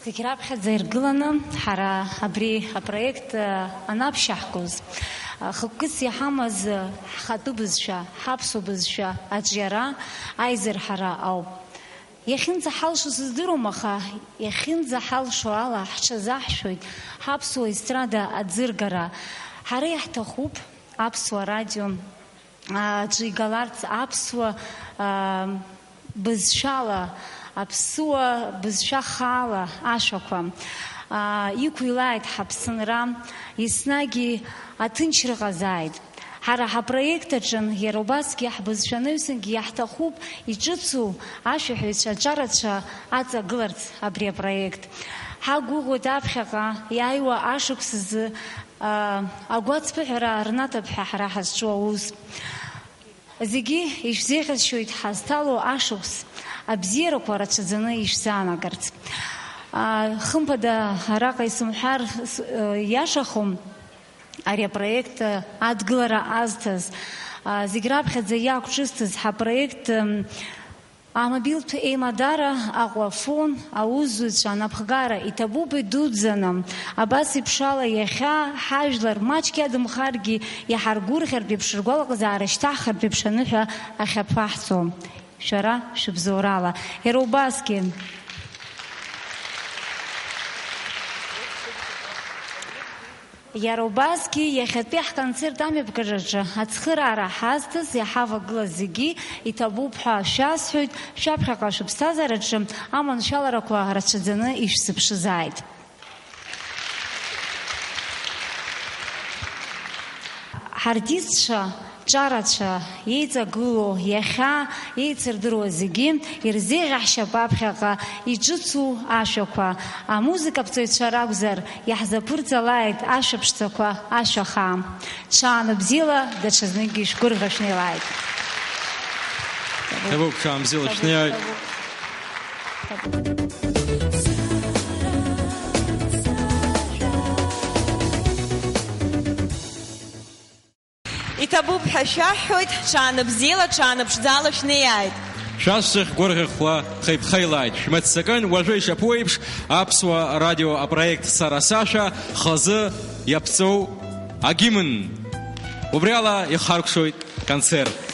Зегь раԥхьаӡа иргыланы, ҳара абри апроект, э, анаԥшьаҳгоз, э, хықәкыс иҳамаз, э, ҳхатәы бызшәа, ҳаԥсуа бызшәа аҿиара, аизырҳара ауп. Иахьынӡаҳалшо сыздыруам, аха иахьынӡаҳалшо ала ҳҽазаҳшәоит ҳаԥсуа естрада аӡыргара. Ҳара иаҳҭахуп аԥсуа радио аҿы игаларц аԥсуа, аа, бызшәала, аԥсуа бызшәа хаала ашәақәа, аа, иқәилааит ҳаԥсынра, еснагь аҭынчра ҟазааит. Ҳара ҳапроект аҿы иара убасгьы ҳбызшәа анаҩсангьы иаҳҭахуп иҿыцу ашәаҳәаҩцәа аҿарацәа аҵагыларц абри апроект. Ҳақәгәыӷуеит аԥхьаҟа иааиуа ашықәс азы, аа, агәацԥыҳәара рнаҭап ҳәа ҳара ҳазҿу аус. Зегьы ишәзеиӷьасшьоит ҳазҭало ашықәс абзиарақәа рацәаӡаны ишәзаанагарц. Аа, хымԥада, араҟа исымҳәар, с-, э, иашахом, ари апроект, э, адгылара азҭаз, аа, зегь раԥхьаӡа иақәҿызҭыз ҳапроект, м, Амобилтә еимадара, Аҟәафон, аусзуҩцәа, анапхгара иҭабуп идуӡӡаны. Абас еиԥшала иахьа ҳажәлар маҷк иадамхаргьы иҳаргәырӷьартә еиԥш ргәалаҟазаара шьҭаҳхыртә еиԥш аныҳәа ахьаԥаҳҵо. Шәара шәыбзоурала. Иара убасгьы. Иара убасгьы иахьатәи ҳконцерт амҩаԥгараҿы ацхыраара ҳазҭаз иҳавагылаз зегьы иҭабуп ҳәа шәасҳәоит, шәаԥхьаҟа шәыԥсҭазаараҿы аманшәаларақәа рацәаӡаны ишәзыԥшызааит. Ҳартистцәа ҿарацәа еиҵагылоу, иахьа еицырдыруа зегьы ирзеиӷьаҳшьап аԥхьаҟа иҿыцу ашәақәа. Амузыкаԥҵаҩцәа ракәзар, иаҳзаԥырҵалааит ашәаԥшӡақәа ашәа хаа. Ҽааны бзиала, даҽазныкгьы шәгәырӷьа шәнеилааит. Ҭабуп, ҽаанбзиала шәнеиааит. Иҭабуп ҳәа шәаҳҳәоит, ҽаанбзиала, ҽааныԥшӡала шәнеиааит. Шәасцәахь гәырӷьахәла хеиԥхеилааит. Шәмыццакын, уажәы ишаԥу еиԥш, Аԥсуа радио апроект Сара сашәа хазы иаԥҵоу агимн. Убри ала ихаркәшоит концерт.